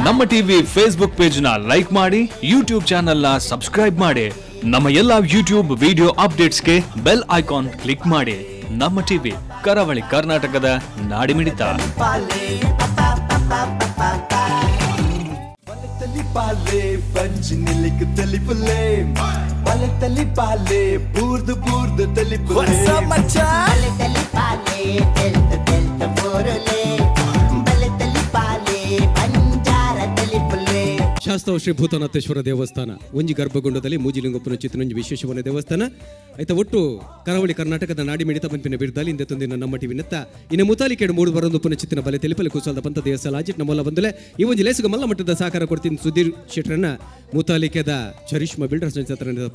ನಮ್ಮ TV Facebook page ನ like ಮಾಡಿ, ಯೂಟ್ಯೂಬ್ ಚಾನೆಲ್ ನ ಸಬ್ಸ್ಕ್ರೈಬ್ ಮಾಡಿ, ನಮ್ಮ ಎಲ್ಲಾ ಯೂಟ್ಯೂಬ್ ವಿಡಿಯೋ ಅಪ್ಡೇಟ್ಸ್ಗೆ ಬೆಲ್ ಐಕಾನ್ ಕ್ಲಿಕ್ ಮಾಡಿ. ನಮ್ಮ ಟಿವಿ ಕರಾವಳಿ ಕರ್ನಾಟಕದ ನಾಡಿಮಿಡಿತ. ಶಾಸ್ತಾವ್ ಶ್ರೀ ಭೂತನಾಥೇಶ್ವರ ದೇವಸ್ಥಾನ ಒಂಜಿ ಗರ್ಭಗುಂಡದಲ್ಲಿ ಮೂಜಿಲಿಂಗಪ್ಪನ ಚಿತ್ರನೊಂಜಿ ವಿಶೇಷವಾದ ದೇವಸ್ಥಾನ ಆಯ್ತಾ. ಒಟ್ಟು ಕರಾವಳಿ ಕರ್ನಾಟಕದ ನಾಡಿಮಿಡಿತ ಪಂಪಿನ ಬಿರುದಾಲಿ ಇಂದ ತಂದಿನ ನಮ್ಮ ಟಿವಿನತ್ತ ಇನ್ನು ಮುತಾಲಿಕೆಡು ಮೂಡು ಬರೊಂದು ಚಿತ್ತಿನ ಬಲೆ ತೆಲಿಪಲೆ ಕುಸಲ್ದ ಪಂತ ದೇವಸ್ಥಾನ ಆಜಿಟ್ ನಮ್ಮಲ್ಲ ಬಂದಲೆ ಈ ಒಂಜಿ ಲೇಸುಗ ಮಲ್ಲ ಮಟ್ಟದ ಸಹಕಾರ ಕೊಡ್ತೀನಿ ಸುಧೀರ್ ಶೆಟ್ರನ್ನ ಮುತಾಲಿಕೆದ ಚರಿಷ್ಮಾ ಬಿಲ್ಡರ್ಸ್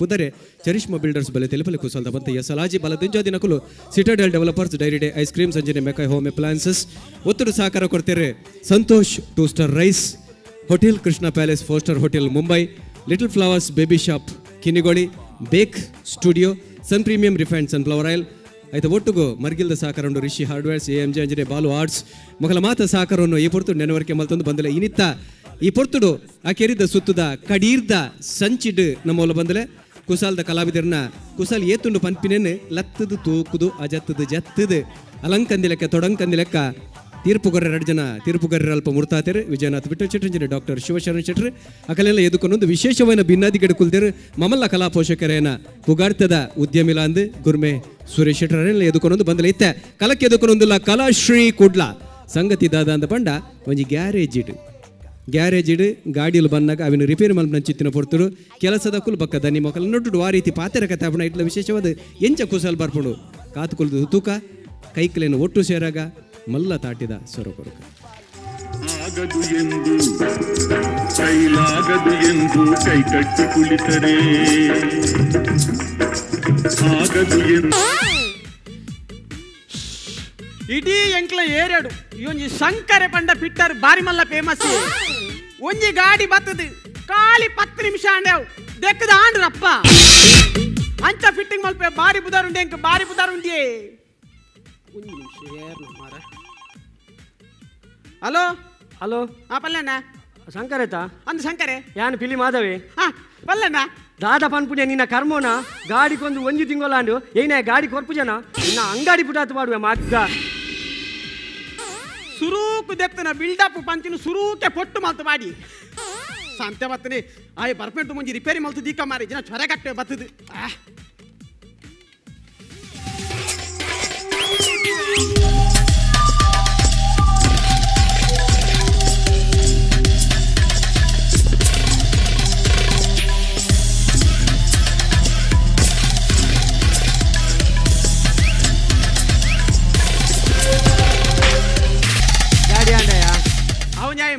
ಪುದರೆ ಚರಿಷ್ಮಾ ಬಿಲ್ಡರ್ಸ್ ಬಲೆ ತೆಲಿಪಲೆ ಕುಸಲ್ದ ಪಂತ ಎಸಲಾಜಿ ಬಲ ದಿಂಜಾದಿನಕುಲು Citadel developers dairy day ice cream ಸಂಜನೆ ಮೆಕೈ home appliances ಒತ್ತಡ ಸಹಕಾರ ಕೊಡ್ತಾರೆ. Santosh two star rice hotel Krishna palace four star hotel Mumbai, little flowers baby shop Kinnigoli, bake studio, sun premium refined sunflower oil ಆಯ್ತು. ಒಟ್ಟುಗು ಮರ್ಗಿಲ್ದ ಸಹಕಾರವನ್ನು Rishi hardwares, A M J Anjane Balu arts ಮೊಗಲ ಮಾತ ಸಹಕಾರವನ್ನು ಈ ಪೊರ್ತು ನೆನವರಿಕೆ ಮಲ್ತೊಂದು ಬಂದಲೆ. ಇನಿತ್ತ ಈ ಪೊರ್ತುಡು ಆ ಕೆರಿದ ಸುತ್ತದ ಕಡೀರ್ದ ಸಂಚಿಡ್ ನಮ್ಮೊಲ ಬಂದಲೆ ಕುಸಾಲ್ದ ಕಲಾವಿದರನ್ನ ಕುಸಾಲ್ ಏತುಂಡು ಪನ್ಪಿನೇನು ಲತ್ತದು ತೂಕುದು ಅಜತ್ತದು ಜತ್ತದು ಅಲಂಕಂದಿ ಲೆಕ್ಕ ತೊಡಂಕಂದಿ ಲೆಕ್ಕ ತೀರ್ಪುಗರ ಎರಡು ಜನ ತೀರ್ಪುಗರರ ಅಲ್ಪ ಮುರ್ತಾತೇರು ವಿಜಯನಾಥ್ ಬಿಟ್ಟು ಶೆಟ್ರು ಡಾಕ್ಟರ್ ಶಿವಶರಣ ಶೆಟ್ರು ಅಕಲೆಲ್ಲ ಎದುಕೊಂಡೊಂದು ವಿಶೇಷವಾದ ಭಿನ್ನಾದಿಗಡೆ ಕುಲ್ದೇರು ಮಮಲ್ಲ ಕಲಾ ಪೋಷಕರೇನ ಪುಗಾರ್ತದ ಉದ್ಯಮಿಲ ಅಂದು ಗುರ್ಮೆ ಸುರೇಶ್ ಶೆಟ್ಟರೆಲ್ಲ ಎದುಕೊಂಡೊಂದು ಬಂದಲೆ. ಇತ್ತೆ ಕಲಕ್ಕೆ ಎದುಕೊಂಡೊಂದಿಲ್ಲ ಕಲಾಶ್ರೀ ಕುಡ್ಲ ಸಂಗತಿ ದಾದ ಅಂದ ಪಂಡ ಒಂಜಿ ಗ್ಯಾರೇಜ್ ಇಡು ಗ್ಯಾರೇಜ್ ಇಡು ಗಾಡಿಯಲ್ಲಿ ಬಂದಾಗ ಅವಿನ ರಿಪೇರಿ ಮಲ್ಪನ ಚಿತ್ತಿನ ಪೊರ್ತರು ಕೆಲಸದ ಕುಲ್ ಬಕ್ಕ ದನಿ ಮೊಕಲ ನೊಟ್ಟು ಆ ರೀತಿ ಪಾತೆರ ಕತೆ ಆಪಣ ಇಟ್ಲ ವಿಶೇಷವಾದ ಎಂಚ ಕುಸಲ್ ಬರ್ಪುಂಡು ಕಾತುಕೊಲ್ದು ತೂಕ ಕೈಕಲೇನು ಒಟ್ಟು ಸೇರಾಗ ಮಲ್ಲ ತಾಟಿದ ಸೊರಕೊರಕ. ಆಗದು ಎಂದು ಕೈಲಾಗದು ಎಂದು ಕೈ ಕಟ್ಟಿ ಕುಳಿತರೆ ಆಗದು ಎಂದು ಇಡೀ ಎಂಕ್ಲ ಏರಿಯಾಡು ಒಂಜಿ ಶಂಕರೆ ಪಂಡ ಪಿಟ್ಟರ್ ಬಾರಿ ಮಲ್ಲ ಫೇಮಸ್. ಒಂಜಿ ಗಾಡಿ ಬತ್ತದು ಖಾಲಿ 10 ನಿಮಿಷ ಅಂಡೇವು ದೆಕ್ಕದ ಆಂಡ್ರಪ್ಪ ಅಂಚ ಫಿಟ್ಟಿಂಗ್ ಮಲ್ಪೆ ಬಾರಿ ಬುದಾರುಂಡೆ ಎಂಕ್ ಬಾರಿ ಬುದಾರುಂಡಿಯೇ. ಒಂಜಿ ನಿಮಿಷ ಏರ್ನ ಮಾರ. ಹಲೋ ಹಲೋ ಹಾ ಪಲ್ಲಣ್ಣ ಶಂಕರೇತ ಅಂದು ಶಂಕರೇ ಯಾನ್ ಪಿಲಿ ಮಾಧವಿ ಹಾ ಪಲ್ಲಣ್ಣ ದಾದ ಪನ್ಪುಣ್ಯ ನಿನ್ನ ಕರ್ಮೋನ ಗಾಡಿಕೊಂದು ಒಂಜಿ ತಿಂಗೊಲಾಂಡು ಏನೇ ಗಾಡಿ ಕೊರ್ಪು ಜನ ನಿನ್ನ ಅಂಗಾಡಿ ಪುಟಾತು ಮಾಡುವೆ ಮಗ್ಗ ಸುರೂಕು ದೆತ್ತನ ಬಿಲ್ಡಪ್ ಪಂಚಿನ ಸುರೂಕೆ ಪೊಟ್ಟು ಮಲ್ತು ಮಾಡಿ ಸಂತೆ ಬತ್ತನೆ ಆಯ್ ಬರ್ಪೆಂಟು ಮುಂಜಿ ರಿಪೇರಿ ಮಲ್ತು ದೀಕ ಮಾರಿ ಜನ ಚೊರೆ ಕಟ್ಟೆ ಬತ್ತದು.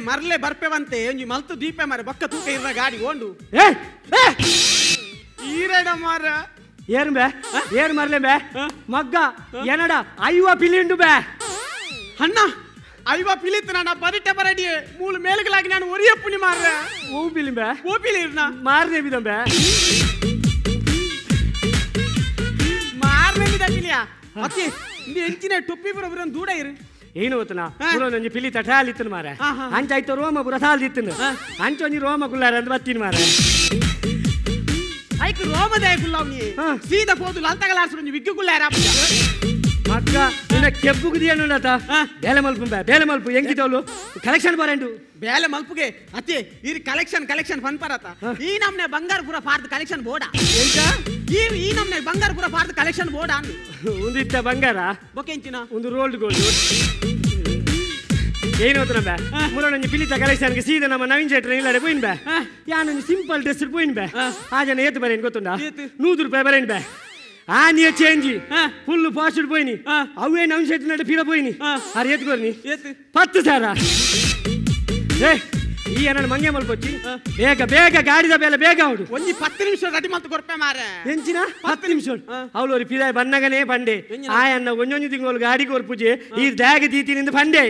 ಮರ್ಲೆ ಬರ್ಪೆವಂತೆ ಒಂಜಿ ಮಲ್ತು ದೀಪೆ ಮಾರೆ ಬೊಕ್ಕ ತೂಕ ಇರ್ನ ಗಾಡಿ ಓಂಡು ಈರೇಡ ಮಾರ ಏನ್ ಬೇ ಏನ್ ಮರ್ಲೆ ಬೇ ಮಗ್ಗ ಏನಡ ಐವ ಪಿಲಿಂಡು ಬೇ ಅಣ್ಣ ಐವ ಪಿಲಿತ್ತು ನಾನು ಬರಿಟೆ ಬರಡಿಯೇ ಮೂಲು ಮೇಲ್ಗಳಾಗಿ ನಾನು ಒರಿಯ ಪುಣಿ ಮಾರ್ರೆ ಓ ಪಿಲಿ ಬೇ ಓ ಪಿಲಿ ಇರ್ನ ಮಾರನೆ ಬಿದ ಬೇ ಮಾರನೆ ಬಿದ ಪಿಲಿಯ ಅತ್ತಿ ಇಂದು ಎಂಚಿನ ಟೊಪ್ಪಿ ಬರೋ ಬರೋ ದೂಡ ಇರು ಏನು ಗೊತ್ತನಾ ಒಂಜಿ ಪಿಲಿ ತಠಾಲ್ ಇತ್ತನು ಮಾರೆ ಅಂಚಾಯ್ತು ರೋಮ ಪೂರ ಸಾಲ್ ಇತ್ತನು ಅಂಚೊಂಜಿ ರೋಮ ಕುಲ್ಲಾರ ಅಂತ ಬತ್ತೀನಿ ಮಾರೆ ಐಕ್ ರೋಮದಾಯ ಕುಲ್ಲಾವ್ ನೀ ಸೀದಾ ಪೋದು ಲಲ್ತಗಲಾರ್ಸು ಒಂಜಿ ವಿಗ್ಗು ಕುಲ್ಲಾರ ಮಗ್ಗ ನಿನ್ನ ಕೆಬ್ಬು ಕುದಿಯನುಂಡತ ಬೇಲೆ ಮಲ್ಪು ಬೇ ಬೇಲೆ ಮಲ್ಪು ಎಂಕಿತವಳು ಕಲೆಕ್ಷನ್ ಬರಂಡು ಬೇಲೆ ಮಲ್ಪುಗೆ ಅತ್ತೆ ಈ ಕಲೆಕ್ಷನ್ ಕಲೆಕ್ಷನ್ ಫನ್ ಪರತ ಈ ನಮ್ನೆ ಬಂಗಾರ ಪೂರ ಫಾರ್ದ ಕಲೆಕ್ಷನ್ ಬೋಡ ಎಂತ ಈ ಈ ನಮ್ನೆ ಬಂಗಾರ ಪೂರ ಫಾರ್ದ ಕಲೆಕ್ಷನ್ ಬೋಡ ಒಂದು ಇತ್ತ ಬಂಗಾರ ಬೊಕೆಂಚಿನ ಒಂದು ರೋಲ್ಡ್ ಗೋಲ್ಡ್ ಏನು ಗೊತ್ತನ ಬೇ ಮುರೋಣಂಜಿ ಪಿಲಿತ ಕಲೆಕ್ಷನ್ಗೆ ಸೀದಾ ನಮ್ಮ ನವೀನ್ ಶೆಟ್ರ್ ಇಲ್ಲಡೆ ಪೋಯಿನ್ ಬೇ ಯಾನೊಂಜಿ ಸಿಂಪಲ್ ಡ್ರೆಸ್ ಪೋಯಿನ್ ಬೇ ಆ ಜನ ಏತು ಬರೇನು ಗೊತ್ತುಂಡ 100 ರೂಪಾಯಿ ಬರೇನು ಬೇ ಆ ನೀ ಚೇಂಜಿ ಫುಲ್ ಫಾಸ್ಟ್ ಪೋಯಿನಿ ಅವೇ ನವೀನ್ ಶೆಟ್ರ್ ನಡೆ ಪೀರ ಪೋಯಿನಿ ಅರೆ ಏತು ಕೊರ್ನಿ 10,000. ಏ ಈ ನನ್ನ ಮಂಗೆ ಮಲ್ಪೊಚ್ಚಿ ಬೇಗ ಬೇಗ ಗಾಡಿದ ಬೇಲೆ ಬೇಗ ಅವಡು ಒಂಜಿ 10 ನಿಮಿಷ ರೆಡಿ ಮಲ್ತು ಕೊರ್ಪೆ ಮಾರೆ ಎಂಚಿನ 10 ನಿಮಿಷ ಅವಳು ಅವ್ರಿ ಪಿದಾಯ್ ಬನ್ನಗನೇ ಬಂಡೆ ಆಯನ್ನ ಒಂಜೊಂಜಿ ತಿಂಗಳು ಗಾಡಿ ಕೊರ್ಪುಜೆ ಈ ದ್ಯಾಗ ದೀತಿನಿಂದ ಬಂಡೆ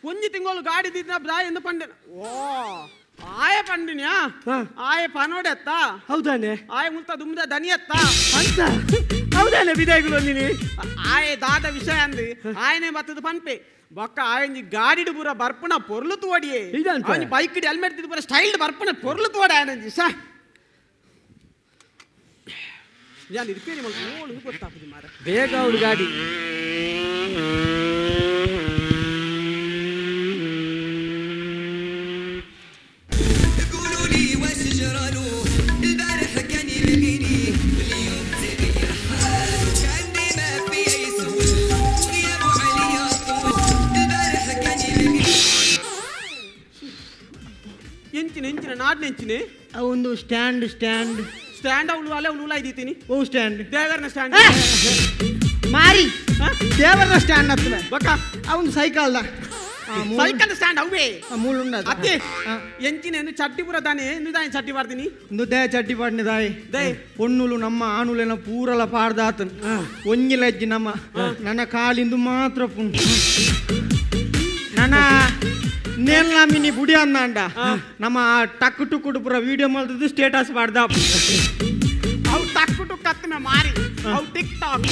ಒಂಜಿ ತಿಂಗಳು ಗಾಡಿ ದೀತಿನ ಬ್ರಾಯ್ ಎಂದು ಪಂಡೆ ಓ ಆಯ ಪಂಡಿನ್ಯಾ ಆಯ ಪನೋಡೆತ್ತ ಹೌದಾನೆ ಆಯ ಮುಲ್ತ ದುಮ್ದ ದನಿಯತ್ತ ಅಂತ ಹೌದಾನೆ ಬಿದಾಯಿಗಳು ಒಂದಿನಿ ಆಯ ದಾದ ವಿಷಯ ಅಂದು ಆಯನೇ ಬತ್ತದ ಪನ್ಪೆ ಬೊಕ್ಕ ಆಯಂಜಿ ಗಾಡಿಡು ಪೂರ ಬರ್ಪುನ ಪೊರ್ಲು ತೋಡಿಯೇ ಆಯಂಜಿ ಬೈಕ್ ಹೆಲ್ಮೆಟ್ ತಿದ್ದು ಪೂರ ಸ್ಟೈಲ್ ಬರ್ಪುನ ಪೊರ್ಲು ತೋಡ ಆಯಂಜಿ ಸಾ ಯಾನ್ ರಿಪೇರಿ ಮಲ್ಪು ಓಳು ಗೊತ್ತಾಪುಜಿ ಮಾರ ಬೇಗ ಅವಳು ಗಾಡಿ ಒಂದು ಸ್ಟ್ಯಾಂಡ್ ಸ್ಟ್ಯಾಂಡ್ ಸ್ಟ್ಯಾಂಡ್ ಅವಳು ಅಲ್ಲೇ ಅವಳು ಇದ್ದೀನಿ ಓ ಸ್ಟ್ಯಾಂಡ್ ದೇವರನ ಸ್ಟ್ಯಾಂಡ್ ಮಾರಿ ದೇವರನ ಸ್ಟ್ಯಾಂಡ್ ಹತ್ತುವೆ ಬಕ್ಕ ಅವನು ಸೈಕಲ್ದ ಸೈಕಲ್ ಸ್ಟ್ಯಾಂಡ್ ಅವೇ ಮೂಲ ಅತ್ತೆ ಎಂಚಿನ ಚಟ್ಟಿ ಪೂರ ದಾನೆ ದಾನೆ ಚಟ್ಟಿ ಪಾಡ್ತೀನಿ ದೇ ಚಟ್ಟಿ ಪಾಡ್ನಿ ದಾಯಿ they ಪೊಣ್ಣುಲು ನಮ್ಮ ಆನುಲೆನ ಪೂರಲ ಪಾಡ್ದಾತನು ಒಂಜಿಲಜ್ಜಿ ನಮ್ಮ ನನ್ನ ಕಾಲಿಂದು ಮಾತ್ರ ಪುಂಡು ನನ್ನ ನೇಲ್ಲ ಮಿನಿ ಬುಡಿ ಅಂದಾಂಡ ನಮ್ಮ ಟಕ್ಕು ಟುಕ್ಕು ಪೂರ ವಿಡಿಯೋ ಮಲ್ತದ್ದು ಸ್ಟೇಟಸ್ ಪಾಡ್ದ ಅವು ಟಕ್ಕು ಟುಕ್ ಅತ್ತನ ಮಾರಿ ಅವು ಟಿಕ್ ಟಾಕ್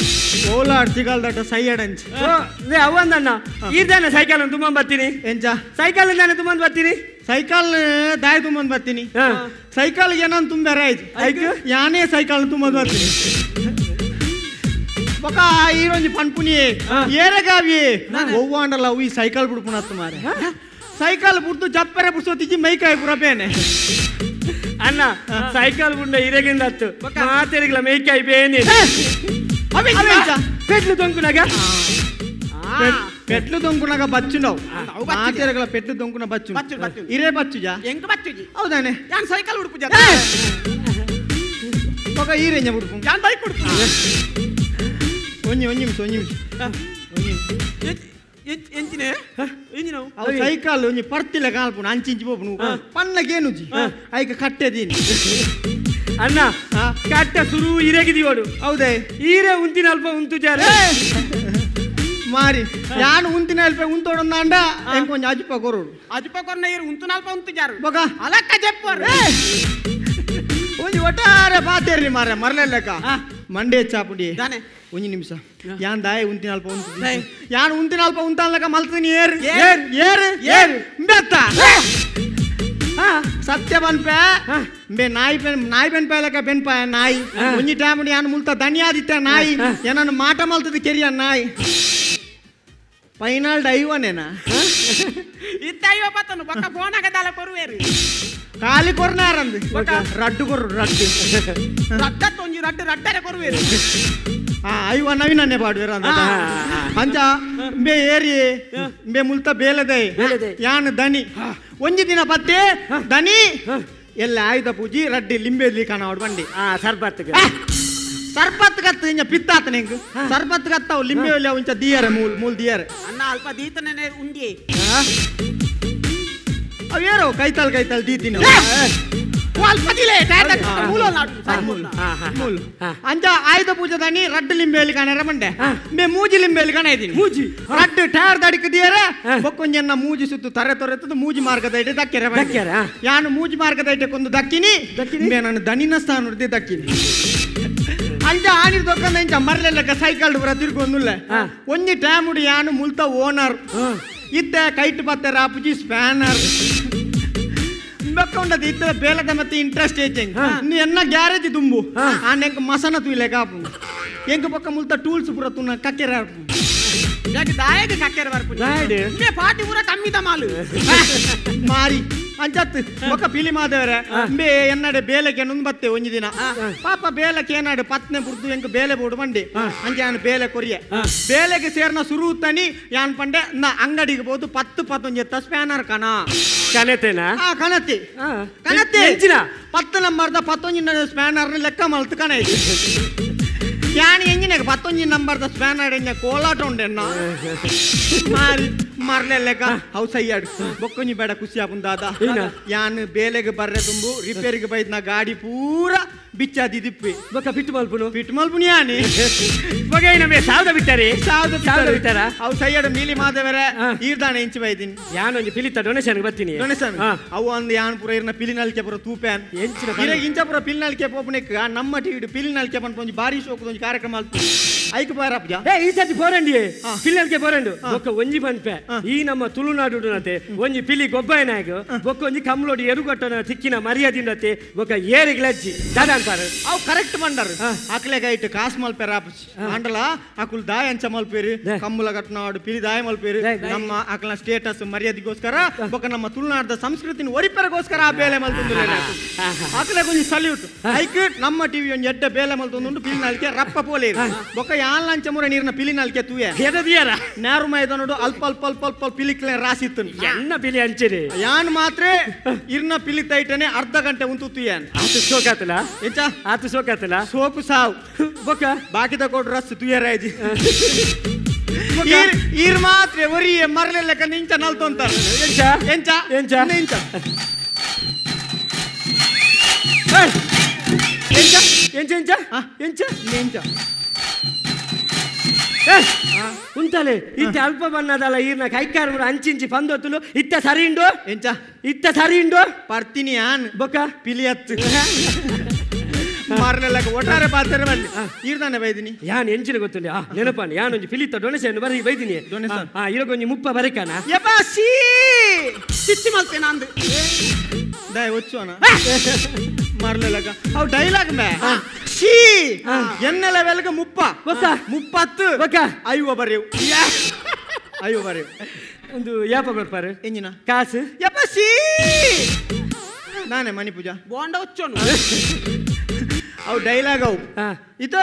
ಓಲಾ ಅರ್ತಿಗಲ್ದಟ ಸೈಯಡಂಚ್ ಲೇ ಅವಂದಣ್ಣ ಈರ್ದಾನೆ ಸೈಕಲ್ ತುಂಬ ಬರ್ತೀನಿ ಎಂಚ ಸೈಕಲ್ ದಾನೆ ತುಂಬ ಬರ್ತೀನಿ ಸೈಕಲ್ ದಾಯಿ ತುಂಬಂದ್ ಬರ್ತೀನಿ ಸೈಕಲ್ ಏನನ್ ತುಂಬ್ಯಾರ ಆಯ್ತು ಯಾನೇ ಸೈಕಲ್ ತುಂಬಂದ್ ಬರ್ತೀನಿ ಬೊಕ ಈರೊಂಜಿ ಪನ್ಪುನಿ ಏರೆಗಾವಿ ಒವ್ವಾಂಡಲ್ಲ ಅವು ಈ ಸೈಕಲ್ ಬಿಡ್ಪುನತ್ತು ಮಾರೆ ಸೈಕಲ್ ಬುಡ್ದು ಜಪ್ಪರೆ ಬುಡ್ಸೋತಿಜಿ ಮೈಕಾಯಿ ಪೂರ ಬೇನೆ ಅಣ್ಣ ಸೈಕಲ್ ಬುಡ್ಡ ಇರೆಗಿಂದ ಹತ್ತು ಮಾತೆರಿಗಿಲ್ಲ ಮೈಕಾಯಿ ಬೇನೆ ಪೆಟ್ಲು ದೊಂಕುನಾಗ ಪೆಟ್ಲು ದೊಂಕುನಾಗ ಬಚ್ಚುಂಡವು ಮಾತೆರಗಳ ಪೆಟ್ಲು ದೊಂಕುನ ಬಚ್ಚು ಇರೇ ಬಚ್ಚುಜಾ ಎಂಕ ಬಚ್ಚುಜಿ ಹೌದಾನೆ ಯಾನ್ ಸೈಕಲ್ ಉಡುಪುಜ ಬೊಕ ಈರೆಂಜ ಬುಡ್ಪು ಯಾನ್ ಬೈಕ್ ಉಡುಪು ಒಂಜಿ ಒಂಜಿ ನಿಮಿಷ ಒಂಜಿ ನಿಮಿಷ ಎಂಚಿನೆ ಎಂಜಿನ ಅವು ಸೈಕಲ್ ಒಂಜಿ ಪರ್ತಿಲೆ ಕಾಲ್ಪುನು ಅಂಚಿಂಚಿ ಪೋಪುನು ಪನ್ನಗೇನುಜಿ ಐಕ ಕಟ್ಟೆದೀನಿ ಅಣ್ಣ ಕಟ್ಟ ಸುರು ಇರೆಗಿದೀವಡು ಹೌದೇ ಈರೆ ಉಂತಿನ ಅಲ್ಪ ಉಂತು ಜಾರ ಮಾರಿ ಯಾನು ಉಂತಿನ ಅಲ್ಪ ಉಂತೋಡಂದಾಂಡ ಎಂಕೊಂಜ ಅಜಿಪ ಕೊರೋಡು ಅಜಿಪ ಕೊರ್ನ ಈರು ಉಂತುನ ಅಲ್ಪ ಉಂತು ಜಾರು ಬೊಕ ಅಲಕ್ಕ ಜೆಪ್ಪರು ಒಂಜಿ ಒಟ್ಟಾರೆ ಪಾತೇರ್ಲಿ ಮಾರೆ ಮರಲೆಲ್ಲಕ ಮಂಡೆ ಚಾಪುಡಿ ಒಂಜಿ ನಿಮಿಷ ಯಾನ್ ದಾಯ ಉಂತಿನ ಅಲ್ಪ ಉಂತು ಯಾನ್ ಉಂತಿನ ಅಲ್ಪ ಉಂತಾನ್ಲಕ ಮಲ್ತೀನಿ ಏರ್ ಏರ್ ಏರ್ ಏರ್ ಬೆತ್ತ ಸತ್ಯ ಬನ್ಪೆ ಬೆ ನಾಯಿ ಪೆನ್ ನಾಯಿ ಬೆನ್ಪಾಯಲಕ ಬೆನ್ಪಾಯ ನಾಯಿ ಒಂಜಿ ಟೈಮ್ ಯಾನ್ ಮುಲ್ತ ದನಿಯಾದಿತ್ತ ನಾಯಿ ಏನನ್ನು ಮಾಟ ಮಲ್ತದ ಕೆರಿಯ ನಾಯಿ ಪೈನಾಲ್ ಡೈವನೇನಾ ಇತ್ತ ಐವ ಪತ್ತನು ಬೊಕ್ಕ ಫೋನ್ ಆಗದಾಲ ಕೊರುವೇರಿ ಖಾಲಿ ಕೊರ್ನಾರಂದು ರಡ್ಡು ಕೊರು ರಡ್ಡು ರಡ್ಡತ್ತು ಒಂಜಿ ರಡ್ಡು ರಡ್ಡರೆ ಕೊರುವೇರಿ ಐವ ನವೀನನ್ನೇ ಪಾಡುವೇರ ಅಂದ ಅಂಚ ಬೇ ಏರಿ ಬೇ ಮುಲ್ತ ಬೇಲದೈ ಯಾನ್ ದನಿ ಒಂಜಿ ದಿನ ಪತ್ತೆ ದನಿ ಎಲ್ಲ ಆಯುಧ ಪೂಜಿ ರಡ್ಡಿ ಲಿಂಬೆಲಿ ಕಾಣವಾಡು ಬಂಡಿ ಸರ್ಬತ್ ಸರ್ಬತ್ ಕತ್ತು ಇಂಜ ಪಿತ್ತಾತ ನಿಂಗ್ ಸರ್ಬತ್ ಕತ್ತವು ಲಿಂಬೆ ಒಳ್ಳೆ ಒಂಚ ದಿಯರೆ ಮೂಲ್ ಮೂಲ್ ದಿಯರೆ ಅಣ್ಣ ಅಲ್ಪ ದೀತನೇ ಉಂಡಿ ಅವೇರೋ ಕೈತಾಲ್ ಕೈತಾಲ್ ದೀತಿನ ಅಂಚ ಆಯುಧ ಪೂಜೆ ದಾನಿ ರಡ್ಡು ಲಿಂಬೆಯಲ್ಲಿ ಕಾಣರ ಬಂಡೆ ಮೇ ಮೂಜಿ ಲಿಂಬೆಯಲ್ಲಿ ಕಾಣ ಇದ್ದೀನಿ ಮೂಜಿ ರಡ್ಡು ಟೈರ್ ದಡಿಕ ದಿಯರೆ ಬೊಕ್ಕೊಂಜನ್ನ ಮೂಜಿ ಸುತ್ತು ತರೆ ತೊರೆತದ ಮೂಜಿ ಮಾರ್ಗದ ಇಟ್ಟೆ ದಕ್ಕೆರೆ ದಕ್ಕೆರೆ ಯಾನು ಮೂಜಿ ಮಾರ್ಗದ ಇಟ್ಟೆ ಕೊಂದು ದಕ್ಕಿನಿ ಮೇ ನಾನು ದನಿನ ಸ್ಥಾನ ದಕ್ಕಿನಿ ಅಂಚ ಆನಿ ದೊಕ್ಕಂದ ಇಂಚ ಮರಲೆಲ್ಲಕ ಸೈಕಲ್ ಪೂರ ತಿರ್ಗೊಂದುಲ್ಲ ಒಂಜಿ ಟೈಮ್ ಯಾನು ಮುಲ್ತ ಓನರ್ ಇತ್ತ ಕೈಟ್ ಪತ್ತೆ ರಾಪುಜಿ ಸ್ಪ್ಯಾನರ್ ಬೆಕ್ಕೊಂಡದ್ದು ಇತ್ತ ಬೇಲದ ಮತ್ತೆ ಇಂಟ್ರೆಸ್ಟ್ ಏಚೆಂಗ್ ನೀ ಎನ್ನ ಗ್ಯಾರೇಜ್ ತುಂಬು ಆ ನೆಂಕ್ ಮಸನ ತುಯ್ಲೆ ಕಾಪು ಎಂಕ್ ಪಕ್ಕ ಮುಲ್ತ ಟೂಲ್ಸ್ ಪೂರ ತುನ್ನ ಕಕ್ಕೆರೆ ಆರ್ಪು ದಾಯಗ ಕಕ್ಕೆರೆ ಬರ್ಪು ಪಾಟಿ ಪೂರ ಕಮ್ಮಿದ ಮಾಲು ಮಾರಿ ಅಂಚತ್ ಬೊಕ್ಕ ಪಿಲಿ ಮಾದೇವರೆ ಬೇ ಎನ್ನಡೆ ಬೇಲೆಗೆ ನುಂದ್ ಬತ್ತೆ ಒಂಜಿ ದಿನ ಪಾಪ ಬೇಲಕ್ಕೆ ಏನಾಡು ಪತ್ನೆ ಬುಡ್ದು ಎಂಕ್ ಬೇಲೆ ಬೋಡು ಬಂಡಿ ಅಂಚೆ ಯಾನ್ ಬೇಲೆ ಕೊರಿಯ ಬೇಲೆಗೆ ಸೇರ್ನ ಸುರುತನಿ ಯಾನ್ ಪಂಡೆ ನಾ ಅಂಗಡಿಗೆ ಬೋದು 10 ಪತ್ತೊಂಜಿ ಎತ್ತ ಸ್ಪ್ಯಾನರ್ ಕಣ ಕಣತೆನಾ ಕಣತಿ ಕಣತಿ 10 ನಂಬರ್ದ 11 ಸ್ಪ್ಯಾನರ್ ಲೆಕ್ಕ ಮಲ್ತು ಕಣ ಯಾನ್ ಎಂಜಿನಾಗ 11 ನಂಬರ್ದ ಸ್ಪ್ಯಾನರ್ ಎಂಜ ಕೋಲಾಟ ಉಂಡೆನ್ನ ಮಾರಿ ಮಾರ್ಲೆಲ್ಲಕ how ಸೈಯಾಡು ಬೊಕ್ಕೊಂಜಿ ಬೇಡ ಖುಷಿ ಆಪುಂಡು ದಾದ ಯಾನ್ ಬೇಲೆಗೆ ಬರ್ರೆ ತುಂಬು ರಿಪೇರಿಗೆ ಬೈದ್ನ ಗಾಡಿ ಪೂರ ಬಿಚ್ಚಾದಿದಿಪ್ಪಿ ಬೊಕ್ಕ ಪಿಟ್ಟು ಮಲ್ಪುನು ಪಿಟ್ಟು ಮಲ್ಪುನು ಯಾನಿ ಬೊಕ್ಕ ನಮಗೆ ಸಾವಿರ ಬಿಟ್ಟಾರಿ ಸಾವಿರ ಬಿಟ್ಟಾರ ಅವು ಸೈಯಾಡು ನೀಲಿ ಮಾದೇವರೆ ಈರ್ದಾನೆ ಇಂಚಿ ಬೈದಿನಿ ಯಾನೊಂಜಿ ಪಿಲಿತ ಡೊನೇಷನ್ ಬರ್ತೀನಿ ಡೊನೇಷನ್ ಅವು ಒಂದು ಯಾನ್ ಪೂರ ಇರ್ನ ಪಿಲಿನಲ್ಕೆ ಪೂರ ತೂಪ್ಯಾನ್ ಎಂಚಿನ ಇರಗೆ ಇಂಚ ಪೂರ ಪಿಲಿನಲ್ಕೆ ಪೋಪುನೆಕ್ ನಮ್ಮ ಟಿವಿಡು ಪಿಲಿನಲ್ಕೆ ಪನ್ಪೊಂಜಿ ಬಾರಿ ಶೋಕದೊಂಜಿ ಕಾರ್ಯಕ್ರಮ ಅಲ್ತು ಐಕ್ ಬಾರಪ್ಪ ಏ ಈ ಸರ್ತಿ ಪೋರಂಡಿ ಪಿಲ್ಲಲ್ಕೆ ಪೋರಂಡು ಬೊಕ್ಕ ಒಂಜಿ ಪನ್ಪೆ ಈ ನಮ್ಮ ತುಳುನಾಡುನತೆ ಒಂಜಿ ಪಿಲಿ ಗೊಬ್ಬಾಯನಾಗ ಬೊಕ್ಕ ಒಂಜಿ ಕಮ್ಲೋಡಿ ಎರುಗಟ್ಟನ ತಿಕ್ಕಿನ ಮರ್ಯಾದಿಂಡತೆ ಬೊಕ್ಕ ಏರಿಗ್ಲಜ್ಜಿ ದಾದ ಅಂತಾರೆ ಅವು ಕರೆಕ್ಟ್ ಬಂಡರು ಆಕಲೆ ಗೈಟ್ ಕಾಸ್ ಮಲ್ಪೆರ ಆಂಡಲ ಆಕುಲ್ ದಾಯ ಅಂಚ ಮಲ್ಪೇರಿ ಕಮ್ಮುಲ ಕಟ್ನಾಡು ಪಿಲಿ ದಾಯ ಮಲ್ಪೇರಿ ನಮ್ಮ ಆಕಲ ಸ್ಟೇಟಸ್ ಮರ್ಯಾದೆಗೋಸ್ಕರ ಬೊಕ್ಕ ನಮ್ಮ ತುಳುನಾಡದ ಸಂಸ್ಕೃತಿನ ಒರಿಪೆರಗೋಸ್ಕರ ಆ ಬೇಲೆ ಮಲ್ತೊಂದು ಆಕಲೆ ಕೊಂಚ ಸಲ್ಯೂಟ್ ಐಕ್ ನಮ್ಮ ಟಿವಿ ಒಂಜಿ ಎಡ್ಡ ಬೇಲೆ ಮಲ್ತೊಂದುಂಡು ಪಿಲಿ ನಾಲ್ಕೆ ರಪ್ಪ ಪೋಲೇರು ಬೊಕ್ಕ ಯಾನ್ ಮುರ ನೀರಿನ ಪಿಲಿ ನಾಲ್ಕೆ ತೂಯೆ ನೇರು ಮೈದಾನಡು ಅಲ್ಪ ಅಲ್ಪ ಅಲ್ಪ ಅಲ್ಪ ಪಿಲಿಕ್ಲೆ ರಾಸಿತ್ತು ಎನ್ನ ಪಿಲಿ ಅಂಚಿರಿ ಯಾನ್ ಮಾತ್ರ ಇರ್ನ ಪಿಲಿ ತೈಟನೆ ಅರ್ಧ ಗಂಟೆ ಉಂತು ತುಯಾನ್ ಆತು ಸೋಕಾತಲ ಎಂಚ ಆತು ಸೋಕಾತಲ ಸೋಕು ಸಾವು ಬೊಕ್ಕ ಬಾಕಿದ ಕೊಡು ರಸ್ ತುಯರಾಜಿ ಈರ್ ಮಾತ್ರ ಒರಿಯೆ ಮರಲೆಲ್ಲ ನಿಂಚ ನಲ್ತೊಂತಾರ ಎಂಚ ಎಂಚ ಎಂಚ ನಿಂಚ ಎಂಚ ಎಂಚ ಎಂಚ ಎಂಚ ನಿಂಚ ಉಂಟಲೆ ಇತ್ತ ಅಲ್ಪ ಬಣ್ಣದಲ್ಲ ಈರ್ನ ಕೈಕಾರ ಅಂಚಿಂಚಿ ಪಂದೊತ್ತುಲು ಇತ್ತ ಸರಿ ಉಂಡು ಎಂಚ ಇತ್ತ ಸರಿ ಉಂಡು ಪರ್ತಿನಿ ಆನ್ ಬೊಕ್ಕ ಪಿಲಿಯತ್ತು ಮಾರ್ನೆಲ್ಲ ಒಟ್ಟಾರೆ ಪಾತ್ರೆ ಬಲ್ಲಿ ಈರ್ದಾನೆ ಬೈದಿನಿ ಯಾನ್ ಎಂಚಿನ ಗೊತ್ತಿಲ್ಲ ಆ ನೆನಪಾನೆ ಯಾನೊಂಜಿ ಪಿಲಿತ ಡೊನೇಷನ್ ಬರಿ ಬೈದಿನಿ ಡೊನೇಷನ್ ಆ ಇರಗೊಂಜಿ ಮುಪ್ಪ ಬರಕಾನ ಯಪ್ಪ ಸೀ ಸಿಚ್ಚಿ ಮಲ್ತೇನ ಅಂದು ದಾಯ ಒಚ್ಚುವನ ಮಾರ್ಲೆಲ್ಲಕ ಅವು ಡೈಲಾಗ್ ಮೇ she ಎನ್ನ ಲೆವೆಲ್ಗೆ ಮುಪ್ಪ ಮುಪ್ಪತ್ತು ಐವ ಬರೇವು ಐವ ಬರೇವು ಒಂದು ಯಾಪ ಕೊಡ್ಪಾರು ಎಂಜಿನ ಕಾಸು ಯಪ್ಪ ಸೀ ನಾನೇ ಮಣಿ ಪೂಜಾ ಬೋಂಡ ಒಚ್ಚೋನು ಅವು ಡೈಲಾಗ್ ಅವು ಇತ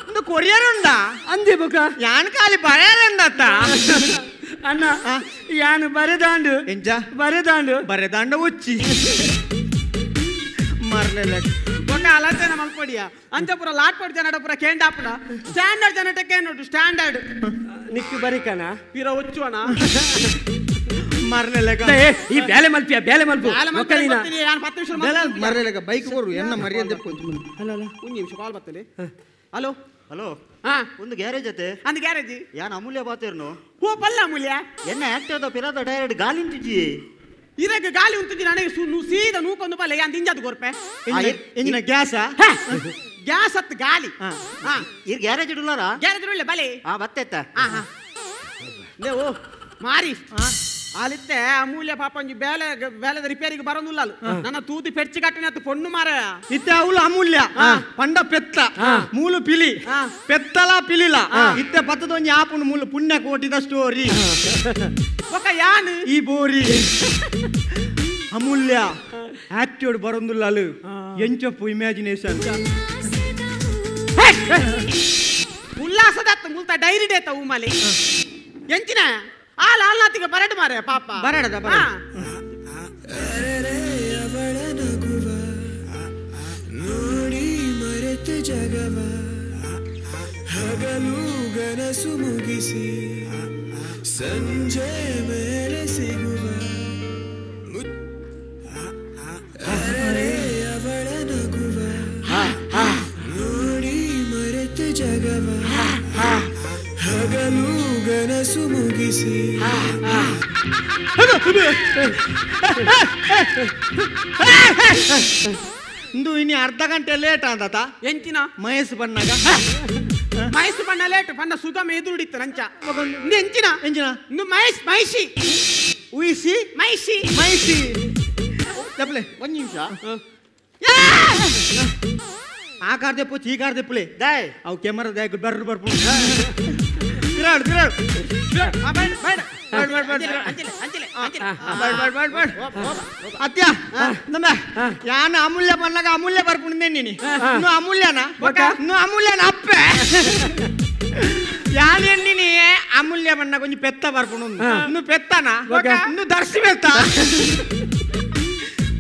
ಒಂದು ಕೊರಿಯರ್ ಉಂಡ ಅಂದೆ ಬೊಕ ಯಾನ್ ಖಾಲಿ ಬರೆಯರಂದತ್ತ ಅಣ್ಣ ಯಾನು ಬರೆದಾಂಡು ಎಂಚ ಬರೆದಾಂಡು ಬರೆದಾಂಡ ಒಚ್ಚಿ ಮಾರ್ಲೆಲ್ಲ ಬೊಕ್ಕ ಅಲಚನೆ ಮಲ್ಪಡಿಯ ಅಂಚ ಪೂರ ಲಾಟ್ ಪಡಿ ಜನಟ ಪೂರ ಕೇಂಡಾಪುನ ಸ್ಟ್ಯಾಂಡರ್ಡ್ ಜನಟ ಕೇಂಡು ಸ್ಟ್ಯಾಂಡರ್ಡ್ ನಿಕ್ಕು ಬರಿಕನ ಪಿರ ಒಚ್ಚುವನ ಮಾರ್ಲೆಲ್ಲಕ ಈ ಬೇಲೆ ಮಲ್ಪಿಯ ಬೇಲೆ ಮಲ್ಪು ನಾನು 10 ನಿಮಿಷ ಮಾರ್ಲೆಲ್ಲಕ ಬೈಕ್ ಕೊರು ಎನ್ನ ಮರ್ಯಾದೆ ಕೊಂಚ ಅಲ್ಲ ಅಲ್ಲ ಒಂದು ನಿಮಿಷ ಕಾಲ್ ಬರ್ತಲೆ ಹಲೋ ಹಲೋ ಹಾ ಒಂದು ಗ್ಯಾರೇಜ್ ಅತ್ತೆ ಅಂದ್ ಗ್ಯಾರೇಜ್ ಯಾನ್ ಅಮೂಲ್ಯ ಬಾತೇರ್ನು ಓ ಪಲ್ಲ ಅಮೂಲ್ಯ ಎನ್ನ ಆಕ್ಟರ್ದ ಪಿರಾದ ಡೈರೆಕ್ಟ್ ಗಾಲಿ ಉಂತುಜಿ ಇರಗ ಗಾಲಿ ಉಂತುಜಿ ನನಗೆ ಸೀದಾ ನೂಕೊಂದು ಪಲ್ಲ ಯಾನ್ ದಿಂಜಾದ ಗೊರ್ಪೆ ಎಂಜಿನ ಗ್ಯಾಸ ಗ್ಯಾಸ್ ಅತ್ ಗಾಲಿ ಹಾ ಇರ್ ಗ್ಯಾರೇಜ್ ಇಡುಲಾರ ಗ್ಯಾರೇಜ್ ಇಡುಲ್ಲ ಬಲೆ ಹಾ ಬತ್ತೆತ್ತ ಹಾ ಹಾ ಲೇ ಓ ಮಾರಿ ಆಲಿತ್ತೆ ಅಮೂಲ್ಯ ಪಾಪ ಒಂಜಿ ಬೇಲೆ ಬೇಲೆದ ರಿಪೇರಿಗೆ ಬರೋದಿಲ್ಲ ನನ್ನ ತೂತಿ ಪೆಚ್ಚಿ ಕಟ್ಟಿನ ಅತ್ತು ಪೊಣ್ಣು ಮಾರ ಇತ್ತೆ ಅವಳು ಅಮೂಲ್ಯ ಪಂಡ ಪೆತ್ತ ಮೂಲು ಪಿಲಿ ಪೆತ್ತಲ ಪಿಲಿಲ ಇತ್ತೆ ಪತ್ತದ ಒಂಜಿ ಆಪುನು ಮೂಲು ಪುಣ್ಯ ಕೋಟಿದ ಸ್ಟೋರಿ ಒಕ್ಕ ಯಾನು ಈ ಬೋರಿ ಅಮೂಲ್ಯ ಆಕ್ಟಿವ್ ಬರೋದಿಲ್ಲ ಎಂಚಪ್ಪು ಇಮ್ಯಾಜಿನೇಷನ್ ಉಲ್ಲಾಸದತ್ತ ಮುಲ್ತ ಡೈರಿ ಡೇತ ಉಮಲಿ ಎಂಚಿನ ಆಲ್ ಆಲ್ನಾತಿಗೆ ಬರಡು ಮಾರೆ ಪಾಪ ಬರಡದ ನೋಡಿ ಮರೆತ ಜಗವ ಹಗಲು ಗನಸು ಮುಗಿಸಿ ಸಂಜೆ ಮೇಲೆ ಸಿಗುವ ಅವಳ ನಗುವ ನೋಡಿ ಮರೆತ ಜಗವ ಹಗಲು ಗನಸು ಮುಗಿಸಿ ಇಂದು ಇನ್ನು ಅರ್ಧ ಗಂಟೆ ಲೇಟ್ ಅಂದತ ಎಂಚಿನ ಮಹೇಶ್ ಬಣ್ಣಗ ಮಹೇಶ್ ಬಣ್ಣ ಲೇಟ್ ಬಣ್ಣ ಸುಗಮ ಎದುರುಡಿತ್ತು ನಂಚ ಎಂಚಿನ ಎಂಚಿನ ಇಂದು ಮಹೇಶ್ ಮಹಿಷಿ ಉಯಿಸಿ ಮಹಿಷಿ ಮಹಿಷಿ ತಪ್ಪಲೆ ಒಂದು ನಿಮಿಷ ಆ ಕಾರ್ ದೆಪ್ಪು ಈ ಕಾರ್ ದೆಪ್ಪುಲೆ ದಾಯ್ ಅವು ಕ್ಯಾಮರಾ ದಾಯ್ ಬರ್ರು ಬರ್ಪು ತಿರಾಡು ತಿರಾಡು ಅತ್ಯ ನಮ್ಮ ಯಾನ ಅಮೂಲ್ಯ ಬಣ್ಣಗ ಅಮೂಲ್ಯ ಬರ್ಪುಂಡೆ ನೀನು ಇನ್ನು ಅಮೂಲ್ಯನ ಇನ್ನು ಅಮೂಲ್ಯನ ಅಪ್ಪೆ ಯಾನ್ ಎಣ್ಣಿನಿ ಅಮೂಲ್ಯ ಬಣ್ಣ ಕೊಂಚ ಪೆತ್ತ ಬರ್ಪುಂಡು ಇನ್ನು ಪೆತ್ತನ ಇನ್ನು ದರ್ಶಿ ಪೆತ್ತ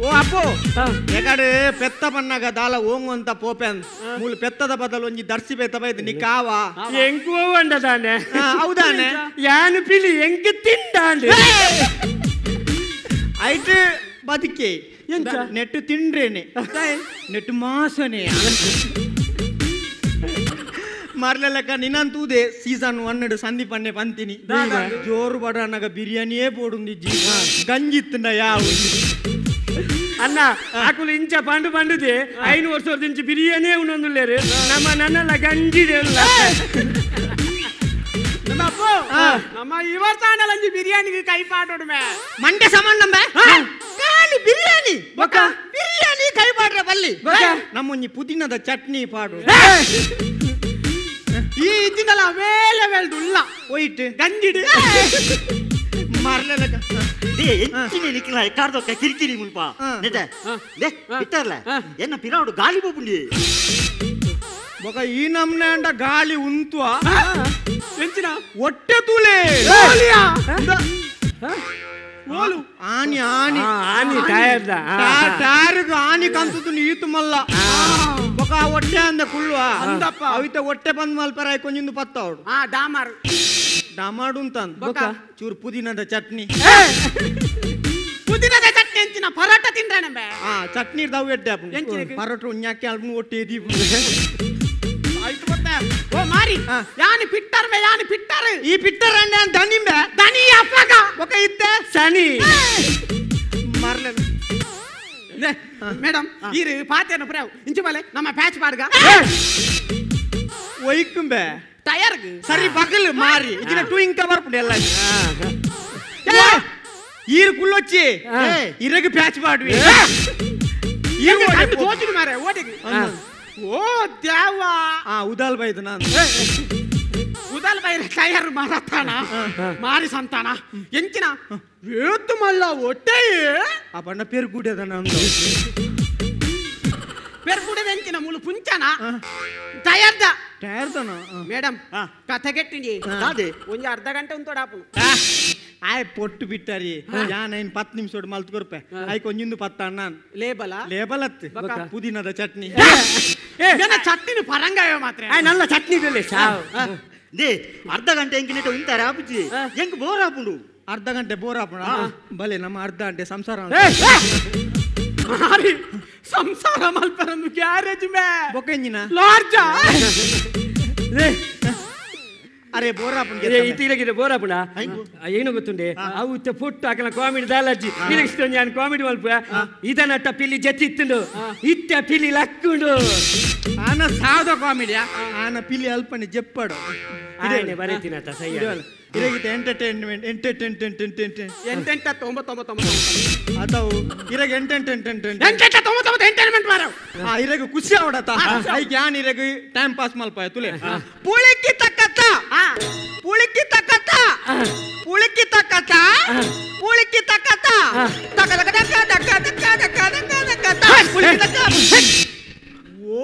ಓ ಅಪ್ಪು ಎಗಡೆ ಪೆತ್ತ ಬಣ್ಣಗ ದಾಲ ಓಂಗು ಅಂತ ಪೋಪೆನ್ ಮೂಲು ಪೆತ್ತದ ಬದಲು ಒಂಜಿ ದರ್ಶಿ ಪೆತ್ತ ಬೈದು ನಿಕ್ಕಾವ ಎಂಕು ಓವಂಡದಾನೆ ಹೌದಾನೆ ಯಾನು ಪಿಲಿ ಎಂಕ್ ತಿಂದಾಂಡು ಐಟ್ ಬದುಕೆ ಎಂಚ ನೆಟ್ಟು ತಿಂಡ್ರೇನೆ ನೆಟ್ಟು ಮಾಸನೆ ಮಾರ್ಲೆಲ್ಲಕ್ಕ ನಿನ್ನಂತೂದೆ ಸೀಸನ್ 1 ಸಂದೀಪ್ ಅನ್ನೆ ಪಂತಿನಿ ಜೋರು ಬಡನಗ ಬಿರಿಯಾನಿಯೇ ಪೋಡುಂದಿಜ್ಜಿ ಗಂಜಿತ್ತುಂಡ ಯಾವ ಅಣ್ಣ ಆಕುಲು ಇಂಚ ಪಂಡು ಪಂಡುದೆ 5 ವರ್ಷದ ಇಂಚ ಬಿರಿಯಾನಿ ಉಣ್ಣೊಂದುಲ್ಲೇರು ನಮ್ಮ ನನ್ನೆಲ್ಲ ಗಂಜಿದೆ ನಮ್ಮ ಇವತ್ತಾನಲಂಜಿ ಬಿರಿಯಾನಿಗೆ ಕೈ ಪಾಡೋಡುಮೆ ಮಂಡೆ ಸಮಾನ ಖಾಲಿ ಬಿರಿಯಾನಿ ಬಿರಿಯಾನಿ ಕೈ ಪಾಡ್ರೆ ಬಲ್ಲಿ ನಮ್ಮೊಂಜಿ ಪುದೀನದ ಚಟ್ನಿ ಪಾಡು ಈ ಇದ್ದಿನಲ್ಲ ವೇಲೆ ವೇಲ್ದುಲ್ಲ ಒಯ್ಟ್ ಗಂಜಿಡು ಮರ್ಲೆಲ ಎಂಚಿನ ನಿಕ್ಲ ಕಾರ್ದೊಕ್ಕ ಕಿರಿಕಿರಿ ಮುಲ್ಪ ನೆಟ ಲೇ ಬಿಟ್ಟರ್ಲ ಎನ್ನ ಪಿರಾಡು ಗಾಳಿ ಬೋಪುಂಡಿ ಬೊಕ ಈ ನಮ್ನೆ ಅಂಡ ಗಾಳಿ ಉಂತುವ ಎಂಚಿನ ಒಟ್ಟೆ ತೂಲೆ ಓಲು ಆನಿ ಆನಿ ಆನಿ ಟೈರ್ ಟೈರ್ಗ್ ಆನಿ ಕಂತುದು ಈತು ಮಲ್ಲ ಬೊಕ ಒಟ್ಟೆ ಅಂದ ಕುಳ್ಳುವ ಅಂದಪ್ಪ ಅವಿತ ಒಟ್ಟೆ ಬಂದ್ ಮಲ್ಪರ ಕೊಂಜಿಂದು ಪತ್ತ ಅವಡು ಆ ಡಾಮಾರು ಡಾಮಾಡು ಅಂತ ಬೊಕ ಚೂರು ಪುದೀನದ ಚಟ್ನಿ ಪುದೀನದ ಚಟ್ನಿ ಎಂಚಿನ ಪರೋಟ ತಿಂದ್ರಣಂಬೆ ಆ ಚಟ್ನಿ ದವ್ ಎಡ್ಡೆ ಪರೋಟ ಉಣ್ಣಾಕಿ ಅಲ್ಪು ಒಟ್ಟೆ ದೀಪ ಆಯ್ತು ಗೊತ್ತಾ ಓ ಮಾರಿ ಯಾನಿ ಪಿಟ್ಟರ್ ಮೇ ಯಾನಿ ಪಿಟ್ಟರ್ ಈ ಪಿಟ್ಟರ್ ಅಂಡೆ ದನಿಂಬೆ ದನಿ ಅಪ್ಪಗ ಬೊಕ ಇತ್ತೆ ಸನಿ ಮರ್ಲೆ ಮೇಡಮ್ ಈರು ಪಾತೇನ ಪ್ರೇವ್ ಇಂಚು ಬಲೆ ನಮ್ಮ ಪ್ಯಾಚ್ ಪಾಡ್ಗ ಒಯ್ಕುಂಬೆ ಟಯರ್ಗ್ ಸರಿ ಬಗಲ್ ಮಾರಿ ಇದನ್ನ ಟೂಯಿಂಗ್ ಕವರ್ ಪುಡಿ ಎಲ್ಲ ಈರು ಕುಳ್ಳೊಚ್ಚಿ ಇರಗ್ ಪ್ಯಾಚ್ ಪಾಡ್ವಿ ಈರು ತೋಚಿನ ಮಾರೆ ಓಟಿಗೆ ಓ ದ್ಯಾವ ಆ ಉದಾಲ್ ಬೈದು ನಾನು ಉದಾಲ್ ಬೈರ ಟೈರ್ ಮಾರತಾನ ಮಾರಿ ಸಂತಾನ ಎಂಚಿನ ಏತು ಮಲ್ಲ ಒಟ್ಟೆ ಆ ಬಣ್ಣ ಪೇರು ಕೂಡ್ಯದ ನಾನು ಪೇರು ಕೂಡ್ಯದ ಎಂಚಿನ ಮುಳು ಪುಂಚನ ಟೈರ್ದ ಟೈರ್ದನ ಮೇಡಮ್ ಕಥೆ ಕೆಟ್ಟಿನಿ ಅದೇ ಒಂಜಿ ಅರ್ಧ ಗಂಟೆ ಉಂತೋಡಾಪು ಆಯ್ ಪೊಟ್ಟು ಬಿಟ್ಟಾರಿ ಯಾ ನೈನ್ 10 ನಿಮಿಷ ಮಲ್ತು ಕೊರ್ಪೆ ಆಯ್ಕೆ ಒಂಜಿಂದು ಪತ್ತ ಅಣ್ಣ ಲೇಬಲ ಲೇಬಲ್ ಅತ್ತು ಪುದೀನದ ಚಟ್ನಿ ಚಟ್ನಿ ಪರಂಗಾಯ ಮಾತ್ರ ನಲ್ಲ ಚಟ್ನಿ ಬೆಲೆ they ಅರ್ಧ ಗಂಟೆ ಎಂಕಿನೆಟ ಉಂತಾರೆ ಆಪುಜಿ ಎಂಕ್ ಬೋರ್ ಆಪುಂಡು ಅರ್ಧ ಗಂಟೆ ಬೋರ್ ಆಪುಂಡು ಬಲೆ ನಮ್ಮ ಅರ್ಧ ಗಂಟೆ ಸಂಸಾರ ಮಾರಿ ಸಂಸಾರ ಮಲ್ಪರಂದು ಗ್ಯಾರೇಜ್ ಮೇ ಬೊಕೆಂಜಿನ ಲಾರ್ಜ ಅರೆ ಬೋರಾಪುಂಡು ಇತ್ತೀಚೆಗೆ ಬೋರಾಪುಂಡ ಏನು ಗೊತ್ತುಂಡೆ ಅವು ಇತ್ತ ಪೊಟ್ಟು ಆಕಲ ಕಾಮಿಡಿ ದಾಲಜ್ಜಿ ಇಷ್ಟು ನಾನು ಕಾಮಿಡಿ ಮಲ್ಪ ಇದನ್ನಟ್ಟ ಪಿಲಿ ಜತಿ ಇತ್ತುಂಡು ಇತ್ತ ಪಿಲಿ ಲಕ್ಕುಂಡು ಆನ ಸಾದ ಕಾಮಿಡಿಯಾ ಆನ ಪಿಲಿ ಅಲ್ಪನೆ ಜೆಪ್ಪಡು ಇದೇ ಬರೀತೀನತ್ತ ಸೈ ಇರಗಿತ ಎಂಟರ್ಟೈನ್ಮೆಂಟ್ ಎಂಟರ್ಟೈನ್ ಎಂಟೆಂಟ ತೊಂಬತ್ತೊಂಬತ್ತೊಂಬತ್ತು ಅತವು ಇರಗ ಎಂಟೆಂಟೆಂಟೆಂಟೆಂಟ್ ಎಂಟೆಂಟ ತೊಂಬತ್ತೊಂಬತ್ತು ಎಂಟರ್ಟೈನ್ಮೆಂಟ್ ಮಾರವು ಆ ಇರಗ ಖುಷಿ ಅವಡತ ಐಕ್ ಯಾನ್ ಇರಗ ಟೈಮ್ ಪಾಸ್ ಮಲ್ಪ ತುಲೆ ಪುಳಿಕ್ಕಿ ತಕ್ಕತ್ತ ಪುಳಿಕ್ಕಿ ತಕ್ಕತ್ತ ಪುಳಿಕ್ಕಿ ತಕ್ಕತ್ತ ಪುಳಿಕ್ಕಿ ತಕ್ಕತ್ತ ತಕ ತಕ ತಕ ತಕ ತಕ ತಕ ತಕ ತಕ ಪುಳಿಕ್ಕಿ ತಕ್ಕ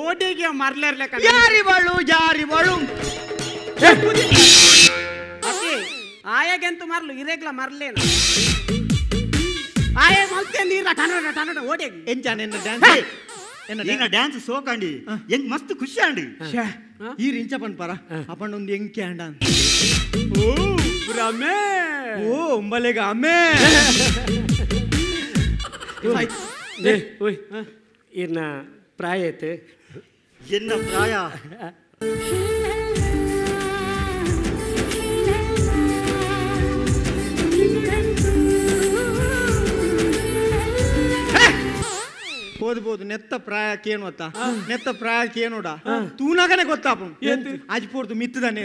ಓಡಿಗೆ ಮರ್ಲೇರ್ಲೆ ಯಾರಿವಳು ಯಾರಿವಳು ಆಯಾಗೆಂತು ಮರ್ಲು ಇರೇಗ್ಲ ಮರ್ಲೇನು ಆಯೆ ಮಲ್ತೆ ನೀರ ಟನಡ ಟನಡ ಓಡೇಗಿ ಎಂಚಾನ ಎನ್ನ ಡ್ಯಾನ್ಸ್ ಎನ್ನ ಡ್ಯಾನ್ಸ್ ಸೋಕಾಂಡಿ ಎಂಗ್ ಮಸ್ತ್ ಖುಷಿ ಆಂಡಿ ಈ ರಿಂಚ ಪನ್ಪರ ಅಪಂಡೊಂದು ಎಂಕೆ ಅಂಡ ಓ ಭ್ರಮೆ ಓ ಉಂಬಲೆಗ ಅಮ್ಮೆ ಓಯ್ ಇರ್ನ ಪ್ರಾಯ ಐತೆ ಎನ್ನ ಪ್ರಾಯ ಬೋದು ನೆತ್ತ ಪ್ರಾಯಕ್ಕೇನು ಅತ್ತ ನೆತ್ತ ಪ್ರಾಯಕ್ಕೇನುಡ ತೂನಾಗನೆ ಗೊತ್ತಾಪ ಅಜ್ ಪೋರ್ತು ಮಿತ್ತದಾನೆ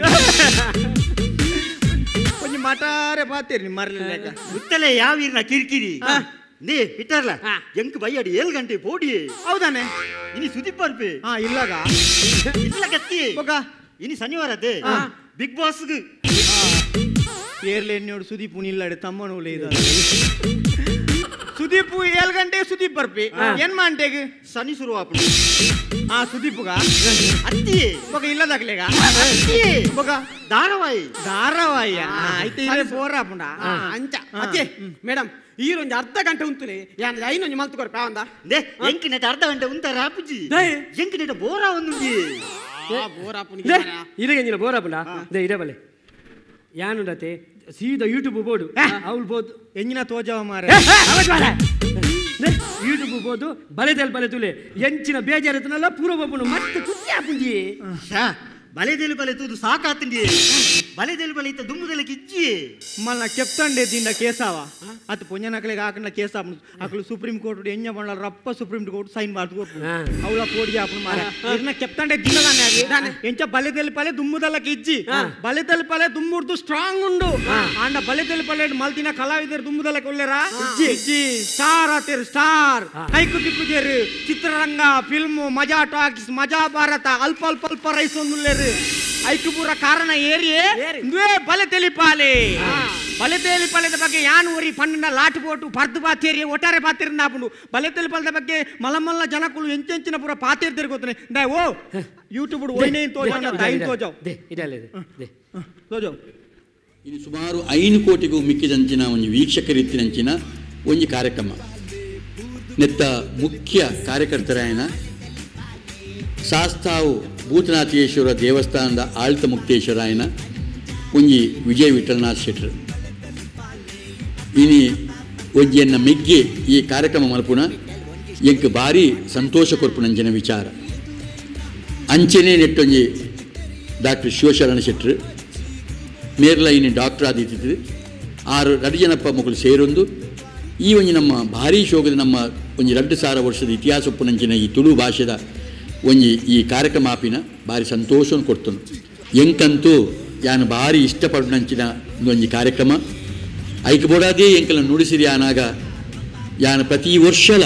ಕೊಂಚ ಮಟಾರೆ ಪಾತೇರಿ ಮರಲಿಲ್ಲ ಮುತ್ತಲೆ ಯಾವೀರ್ನ ಕಿರಿಕಿರಿ ನೇ ಇಟ್ಟರ್ಲ ಎಂಕ್ ಬೈಯಾಡಿ 7 ಗಂಟೆ ಪೋಡಿ ಹೌದಾನೆ ಇನಿ ಸುದೀಪ್ ಬರ್ಪೆ ಹಾ ಇಲ್ಲಗ ಇಲ್ಲ ಕತ್ತಿ ಇನಿ ಶನಿವಾರ ಅದೇ ಬಿಗ್ ಬಾಸ್ ಏರ್ಲೆ ಎಣ್ಣೋಡು ಸುದೀಪ್ ಇಲ್ಲಾಡೆ ತಮ್ಮನೋಲೆ ಇದ ಸುದೀಪ್ 7 ಗಂಟೆ ಸುದೀಪ್ ಬರ್ಪಿ ಏನ್ ಮಾಂಟೆಗ್ ಶನಿ ಶುರು ಆಪುಂಡು ಆ ಸುದೀಪ್ಗ ಅತ್ತಿ ಬೊಕ ಇಲ್ಲದಾಕ್ಲೆಗ ಅತ್ತಿ ಬೊಕ ಧಾರಾವಾಹಿ ಧಾರಾವಾಹಿ ಐತೆ ಇಲ್ಲೇ ಬೋರ್ ಆಪುಂಡ ಅಂಚ ಅತ್ತೆ ಮೇಡಮ್ ಈರೊಂದು ಅರ್ಧ ಗಂಟೆ ಉಂತುಲೆ ಯಾನ್ ಐನೊಂಜಿ ಮಲ್ತು ಕೊರ್ಪೆ ಅವಂದ they ಎಂಕ್ ನೆಟ ಅರ್ಧ ಗಂಟೆ ಉಂತಾರೆ ಆಪುಜಿ ಎಂಕ್ ನೆಟ ಬೋರಾ ಒಂದುಂಡಿ ಬೋರ್ ಆಪುಂಡು ಇರಗೆ ಬೋರ್ ಆಪುಂಡ they ಇರೇ ಬಲೆ ಯಾನುಂಡತೆ ಸೀದಾ ಯೂಟ್ಯೂಬ್ ಬೋರ್ಡು ಅವಳು ಬೋದು ಎಂಜಿನ ತೋಜಾವ ಮಾರೆ ಯೂಟ್ಯೂಬ್ ಬೋದು ಬಲೆದಲ್ ಬಲೆ ತುಲೆ ಎಂಚಿನ ಬೇಜಾರತನಲ್ಲ ಪೂರ್ವ ಬಪ್ಪುನು ಮತ್ತೆ ಖುಷಿ ಆಪುಂಡಿ ಬಲೆ ತೆಲುಪಲೆ ತೂದು ಸಾಕಾತಂಡಿ ಬಲೆ ತೆಲುಪಲೆ ಇತ್ತ ದುಮ್ಮುದಲೆ ಕಿಜ್ಜಿ ಮಲ್ಲ ಕೆಪ್ತಂಡೆ ದಿಂಡ ಕೇಸಾವ ಅತ್ ಪೊಂಜನಕಲೆಗೆ ಹಾಕಂಡ ಕೇಸ ಅಕಲು ಸುಪ್ರೀಂ ಕೋರ್ಟ್ ಎಂಜ பண்ண ರಪ್ಪ ಸುಪ್ರೀಂ ಕೋರ್ಟ್ ಸೈನ್ ಮಾಡ್ದು ಕೊರ್ಪು ಅವಳ ಪೋಡಿ ಆಪುನ ಮಾರ ಇರ್ನ ಕೆಪ್ತಂಡೆ ದಿಂಡದಾನೆ ಎಂಚ ಬಲೆ ತೆಲುಪಲೆ ದುಮ್ಮುದಲ ಕಿಜ್ಜಿ ಬಲೆ ತೆಲುಪಲೆ ದುಮ್ಮುರ್ದು ಸ್ಟ್ರಾಂಗ್ ಉಂಡು ಆಂಡ ಬಲೆ ತೆಲುಪಲೆ ಮಲ್ತಿನ ಕಲಾವಿದರು ದುಮ್ಮುದಲ ಕೊಲ್ಲೆರಾ ಇಜ್ಜಿ ಸ್ಟಾರ್ ಆತೇರು ಸ್ಟಾರ್ ಹೈಕು ತಿಪ್ಪುಜೇರು ಚಿತ್ರರಂಗ ಫಿಲ್ಮ್ ಮಜಾ ಟಾಕ್ಸ್ ಮಜಾ ಭಾರತ ಅಲ್ಪ ಅಲ್ಪ ಅಲ್ಪ ರೈಸ್ ಒಂದುಲ್ಲೇರು ಐಕು ಪೂರ ಕಾರಣ ಏರಿಯೇ ಬಲೆ ತೆಲಿಪಾಲೆ ಬಲೆ ತೆಲಿಪಾಲೆದ ಬಗ್ಗೆ ಯಾನ್ ಊರಿ ಪಣ್ಣ ಲಾಟ್ ಬೋಟು ಪರ್ದು ಪಾತೇರಿ ಒಟ್ಟಾರೆ ಪಾತೇರಿ ನಾಪುಂಡು ಬಲೆ ತೆಲಿಪಾಲದ ಬಗ್ಗೆ ಮಲಮಲ್ಲ ಜನಕುಲು ಎಂಚೆಂಚಿನ ಪೂರ ಪಾತೇರಿ ತಿರುಗೋತಾನೆ ದಾ ಓ ಯೂಟ್ಯೂಬ್ ಒಯ್ನೇ ತೋಜಾವ್ ದೈನ್ ತೋಜಾವ್ they ಇದಲ್ಲ they ತೋಜಾವ್. ಇದು ಸುಮಾರು 5 ಕೋಟಿಗೂ ಮಿಕ್ಕಿದಂಚಿನ ಒಂದು ವೀಕ್ಷಕರಿತ್ತಿನಂಚಿನ ಒಂದು ಕಾರ್ಯಕ್ರಮ. ನೆತ್ತ ಮುಖ್ಯ ಕಾರ್ಯಕರ್ತರಾಯನ ಶಾಸ್ತಾವು ಭೂತನಾಥೇಶ್ವರ ದೇವಸ್ಥಾನದ ಆಳ್ತ ಮುಕ್ತೇಶ್ವರಾಯನ ಒಂಜಿ ವಿಜಯ ವಿಠಲನಾಥ್ ಶೆಟ್ಟರು ಇನಿ ಒಂಜಿಯನ್ನು ಮೆಗ್ಗಿ ಈ ಕಾರ್ಯಕ್ರಮ ಮಲ್ಪುನ ಎಂಕ್ ಭಾರಿ ಸಂತೋಷ ಕೊರ್ಪುನಂಚಿನ ವಿಚಾರ. ಅಂಚೆನೇ ನೆಟ್ಟೊಂಜಿ ಡಾಕ್ಟರ್ ಶಿವಶರಣ ಶೆಟ್ಟರು ಮೇರ್ಲ ಇನಿ ಡಾಕ್ಟರ್ ಆದಿತ್ತಿದ್ದು ಆರು ರಡು ಜನಪ್ಪ ಮಕ್ಕಳು ಸೇರೊಂದು ಈ ಒಂಜಿ ನಮ್ಮ ಭಾರೀ ಶೋಕದ ನಮ್ಮ ಒಂಜಿ 2000 ವರ್ಷದ ಇತಿಹಾಸ ಉಪ್ಪುನಂಚಿನ ಈ ತುಳು ಭಾಷೆದ ಒಂಜಿ ಈ ಕಾರ್ಯಕ್ರಮ ಆಪಿನ ಭಾರಿ ಸಂತೋಷವನ್ನು ಕೊಡ್ತನು. ಎಂಕಂತೂ ಯಾನು ಭಾರಿ ಇಷ್ಟಪಡುನಂಚಿನ ಒಂಜಿ ಕಾರ್ಯಕ್ರಮ ಐಕ್ ಬೋಡಾದೇ ಎಂಕಲ ನುಡಿಸಿರಿ ಆನಾಗ ಯಾನು ಪ್ರತಿ ವರ್ಷಲ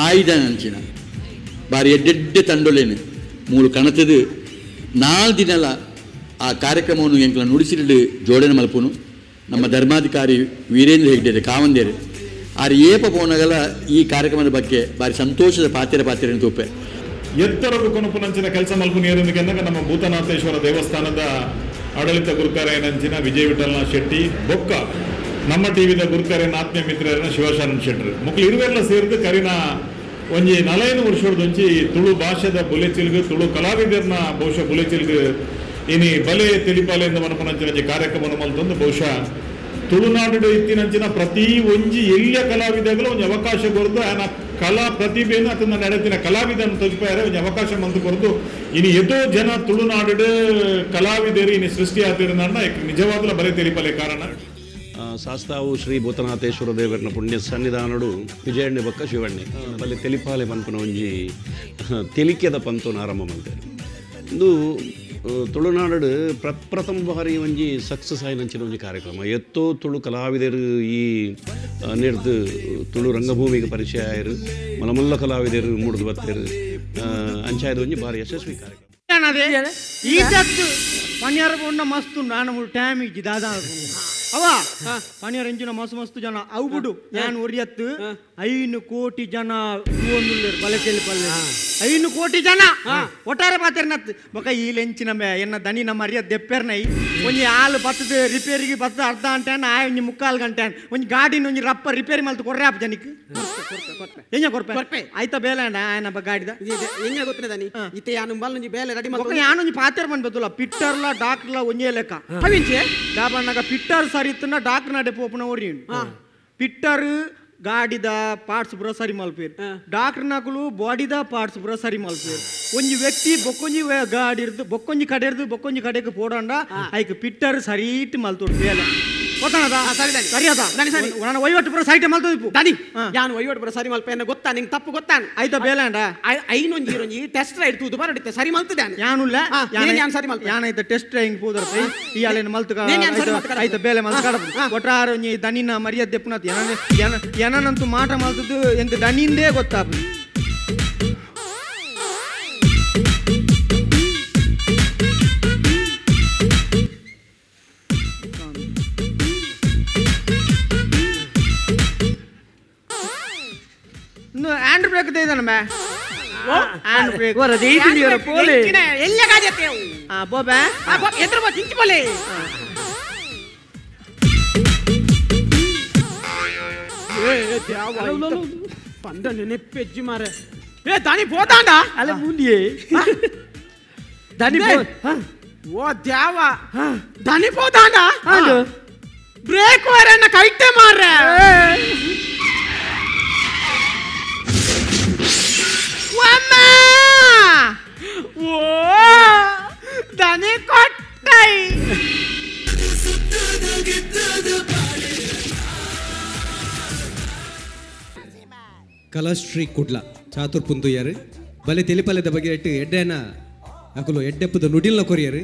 ಆಯ್ದ ನಂಚಿನ ಭಾರಿ ಎಡ್ಡೆಡ್ಡೆ ತಂಡೊಲೇನು ಮೂರು ಕಣತದು 4 ದಿನಲ ಆ ಕಾರ್ಯಕ್ರಮವನ್ನು ಎಂಕಲ ನುಡಿಸಿರಿ ಜೋಡಣೆ ಮಲ್ಪುನು. ನಮ್ಮ ಧರ್ಮಾಧಿಕಾರಿ ವೀರೇಂದ್ರ ಹೆಗ್ಡೆರೆ ಕಾವಂದೇರು ಆರು ಏಪ ಪೋನಗಲ ಈ ಕಾರ್ಯಕ್ರಮದ ಬಗ್ಗೆ ಭಾರಿ ಸಂತೋಷದ ಪಾತ್ರೆ ಪಾತ್ರೆ ತೂಪೆ. ಎತ್ತರಗು ಕೊನಪುನಂಚಿನ ಕೆಲಸ ಮಲ್ಪುನ ಏರೊಂದಿಗೆ ನಮ್ಮ ಭೂತನಾಥೇಶ್ವರ ದೇವಸ್ಥಾನದ ಆಡಳಿತ ಗುರುಕಾರ್ಯನಂಚಿನ ವಿಜಯ ವಿಠಲನಾಥ್ ಶೆಟ್ಟಿ ಬೊಕ್ಕ ನಮ್ಮ ಟಿವಿದ ಗುರುಕಾರ್ಯನ ಆತ್ಮೀಯ ಮಿತ್ರರನ್ನ ಶಿವಶರಣ ಶೆಟ್ಟರು ಮಕ್ಕಳು ಇರುವೆಲ್ಲ ಸೇರಿದು ಕರಿನ ಒಂಜಿ 45 ವರ್ಷದೊಂಚಿ ತುಳು ಭಾಷೆದ ಬುಲೆಚಿಲ್ಗು ತುಳು ಕಲಾವಿದರನ್ನ ಬಹುಶಃ ಬುಲೆಚಿಲ್ಗು ಇನಿ ಬಲೆ ತಿಳಿಪಾಲೆ ಎಂದು ಮನಪನಂಚಿನ ಒಂಜಿ ಕಾರ್ಯಕ್ರಮ ಮಲ್ತೊಂದು ಬಹುಶಃ ತುಳುನಾಡು ಇತ್ತಿನಂಚಿನ ಪ್ರತಿ ಒಂಜಿ ಎಲ್ಲಿಯ ಕಲಾವಿದಗಳು ಒಂಜಿ ಅವಕಾಶ ಕೊರದು ಆನ ಕಲಾ ಪ್ರತಿಭೆಯನ್ನು ಅಥವಾ ನಡೆತಿನ ಕಲಾವಿದನ್ನು ತಲುಪಾರೆ ಒಂಜಿ ಅವಕಾಶ ಮಂತು ಕೊರದು ಇನಿ ಎದೋ ಜನ ತುಳುನಾಡು ಕಲಾವಿದರು ಇನಿ ಸೃಷ್ಟಿ ಆತಿರನ್ನ ನಿಜವಾಗ್ಲೂ ಬಲೆ ತಿಳಿಪಲೆ ಕಾರಣ. ಶಾಸ್ತಾವು ಶ್ರೀ ಭೂತನಾಥೇಶ್ವರ ದೇವರನ ಪುಣ್ಯ ಸನ್ನಿಧಾನಡು ವಿಜಯಣ್ಣೆ ಬೊಕ್ಕ ಶಿವಣ್ಣೆ ಬಲೆ ತೆಲಿಪಾಲೆ ಪನ್ಪುನ ಒಂಜಿ ತೆಲಿಕೆದ ಪಂತೋನ ಆರಂಭ ಮಲ್ತೇವೆ. ಇಂದು ತುಳುನಾಡು ಪ್ರಪ್ರಥಮ ಬಾರಿ ಒಂಜಿ ಸಕ್ಸಸ್ ಆಯಿನಂಚಿನ ಒಂಜಿ ಕಾರ್ಯಕ್ರಮ. ಎತ್ತೋ ತುಳು ಕಲಾವಿದರು ಈ ನಿರ್ದು ತುಳು ರಂಗಭೂಮಿಗೆ ಪರಿಚಯ ಆಯರು ಮಲಮಲ್ಲ ಕಲಾವಿದರು ಮೂಡ್ದು ಬತ್ತೇರು ಅಂಚಾಯ್ದ ಒಂಜಿ ಭಾರಿ ಯಶಸ್ವಿ ಕಾರ್ಯಕ್ರಮ. ಪಣಿಯಾರ ಪೊಂಡ ಮಸ್ತ್ ನಾನು ಟೈಮ್ ಇಜ್ಜಿ ದಾದಾ ಅವ ಪಣಿಯಾರ ಎಂಚಿನ ಮಸ್ತ್ ಮಸ್ತ್ ಜನ ಅವು ಬಿಡು ನಾನು ಒರಿಯತ್ತು 5 ಕೋಟಿ ಜನ ಬಲೆ ತೆಲಿಪಲ್ಲೆ 5 ಕೋಟಿ ಜನ ಒಟ್ಟಾರೆ ಪಾತೆರ್ನತ್ತು ಬೊಕ ಈ ಲೆಂಚಿನ ಎನ್ನ ದನಿ ನಮ್ಮ ಅರಿಯ ದೆಪ್ಪೆರ್ನೈ ಒಂಜಿ ಆಲು ಬತ್ತದ ರಿಪೇರಿಗೆ ಬತ್ತದ ಅರ್ಧ ಗಂಟೆ ಆಯ್ ಒಂಜಿ 3/4 ಗಂಟೆ ಒಂಜಿ ಗಾಡಿನ ಒಂಜಿ ರಪ್ಪ ರಿಪೇರಿ ಮಲ್ತು ಕೊರ್ರೆ ಆಪ್ ಜನಕ್ಕೆ ಎಂಜ ಕೊರ್ಪೆ ಆಯ್ತಾ ಬೇಲೆ ಆಯನ ಗಾಡಿದ ಎಂಜ ಗೊತ್ತಿನ ದನಿ ಇತ್ತೆ ಯಾನು ಬಲ್ಲೊಂಜಿ ಬೇಲೆ ರೆಡಿ ಮಲ್ತು ಯಾನೊಂಜಿ ಪಾತೆರ್ ಮನ್ ಬತ್ತುಲ ಪಿಟ್ಟರ್ಲ ಡಾಕ್ಟರ್ಲ ಒಂಜೇ ಲೆಕ್ಕ ಅವಿಂಚೆ ದಾಬಣ್ಣಗ ಪಿಟ್ಟರ್ ಸರಿ ಇತ್ತನ ಡಾಕ್ಟರ್ ನಡೆ ಪೋಪುನ ಒರಿ ಪಿಟ್ಟರ್ ಗಾಡಿದ ಪಾರ್ಟ್ಸ್ ಪೂರ ಸರಿ ಮಲ್ಪೇರು ಡಾಕ್ಟರ್ ನಕಲು ಬಾಡಿದ ಪಾರ್ಟ್ಸ್ ಪೂರ ಸರಿ ಮಲ್ಪೇರು ಒಂಜಿ ವ್ಯಕ್ತಿ ಬೊಕ್ಕೊಂಜಿ ಗಾಡಿ ಇರ್ದು ಬೊಕ್ಕೊಂಜಿ ಕಡೆ ಇರ್ದು ಬೊಕ್ಕೊಂಜಿ ಕಡೆಗೆ ಪೋಡಂಡ ಐಕ್ ಪಿಟ್ಟರ್ ಸರಿಟ್ ಮಲ್ತೋಡು ಬೇಲೆ ಗೊತ್ತಾನದ ಸರಿ ಅದ ನಾನು ವಹಿವಾಟು ಪೂರ ಸೈಟ್ ಮಲ್ತೋದಿಪ್ಪು ದನಿ ಯಾನು ವಹಿವಾಟು ಪೂರ ಸರಿ ಮಲ್ಪ ಗೊತ್ತಾ ನಿಂಗೆ ತಪ್ಪು ಗೊತ್ತಾನು ಆಯ್ತಾ ಬೇಲೆ ಅಂಡ ಐನೊಂಜಿ ಇರೊಂಜಿ ಟೆಸ್ಟ್ ರೈಡ್ ತೂದು ಬರಡಿತ್ತೆ ಸರಿ ಮಲ್ತದೆ ಯಾನುಲ್ಲ ಯಾನ್ ಸರಿ ಮಲ್ಪ ಯಾನೈತ ಟೆಸ್ಟ್ ಡ್ರೈವಿಂಗ್ ಪೋದರ ಈ ಅಲ್ಲೇನು ಮಲ್ತು ಆಯ್ತಾ ಬೇಲೆ ಮಲ್ತು ಕಡಪು ಒಟ್ಟಾರೆ ಒಂಜಿ ದನಿನ ಮರ್ಯಾದೆ ಪುನತ್ ಏನಂತೂ ಮಾಟ ಮಲ್ತದ್ದು ಎಂತ ದನಿಂದೇ ಗೊತ್ತಾಪ. ಹ್ಯಾಂಡ್ ಬ್ರೇಕ್ ಇದೆ ಹ್ಯಾಂಡ್ ಬ್ರೇಕ್ ಎಲ್ಲ ಗಾಜತ್ತೆ ಬೋಬೆ ಎದ್ರ ಬೋ ತಿಂಚಿ ಬೋಲೆ ಪಂದ ನೆನೆಪ್ಪೆಜ್ಜಿ ಮಾರೆ ಏ ದಾನಿ ಪೋತಾಂಡ ಅಲ್ಲ ಮುಂದಿಯೇ ದಾನಿ ಓ ದ್ಯಾವ ದಾನಿ ಪೋತಾಂಡ ಬ್ರೇಕ್ ವರನ್ನ ಕೈಟೆ ಮಾರ್ರೆ ಓ ಕಲಾಶ್ರೀ ಕುಡ್ಲ ಚಾತುರ್ ಪುಂದುಯ್ಯರು ಬಲೆ ತೆಲಿಪಲೆದ ಬಗ್ಗೆ ಎಟ್ಟು ಎಡ್ಡೆನ ಅಕುಲು ಎಡ್ಡೆಪ್ಪದ ನುಡಿಲ್ನ ಕೊರಿಯರು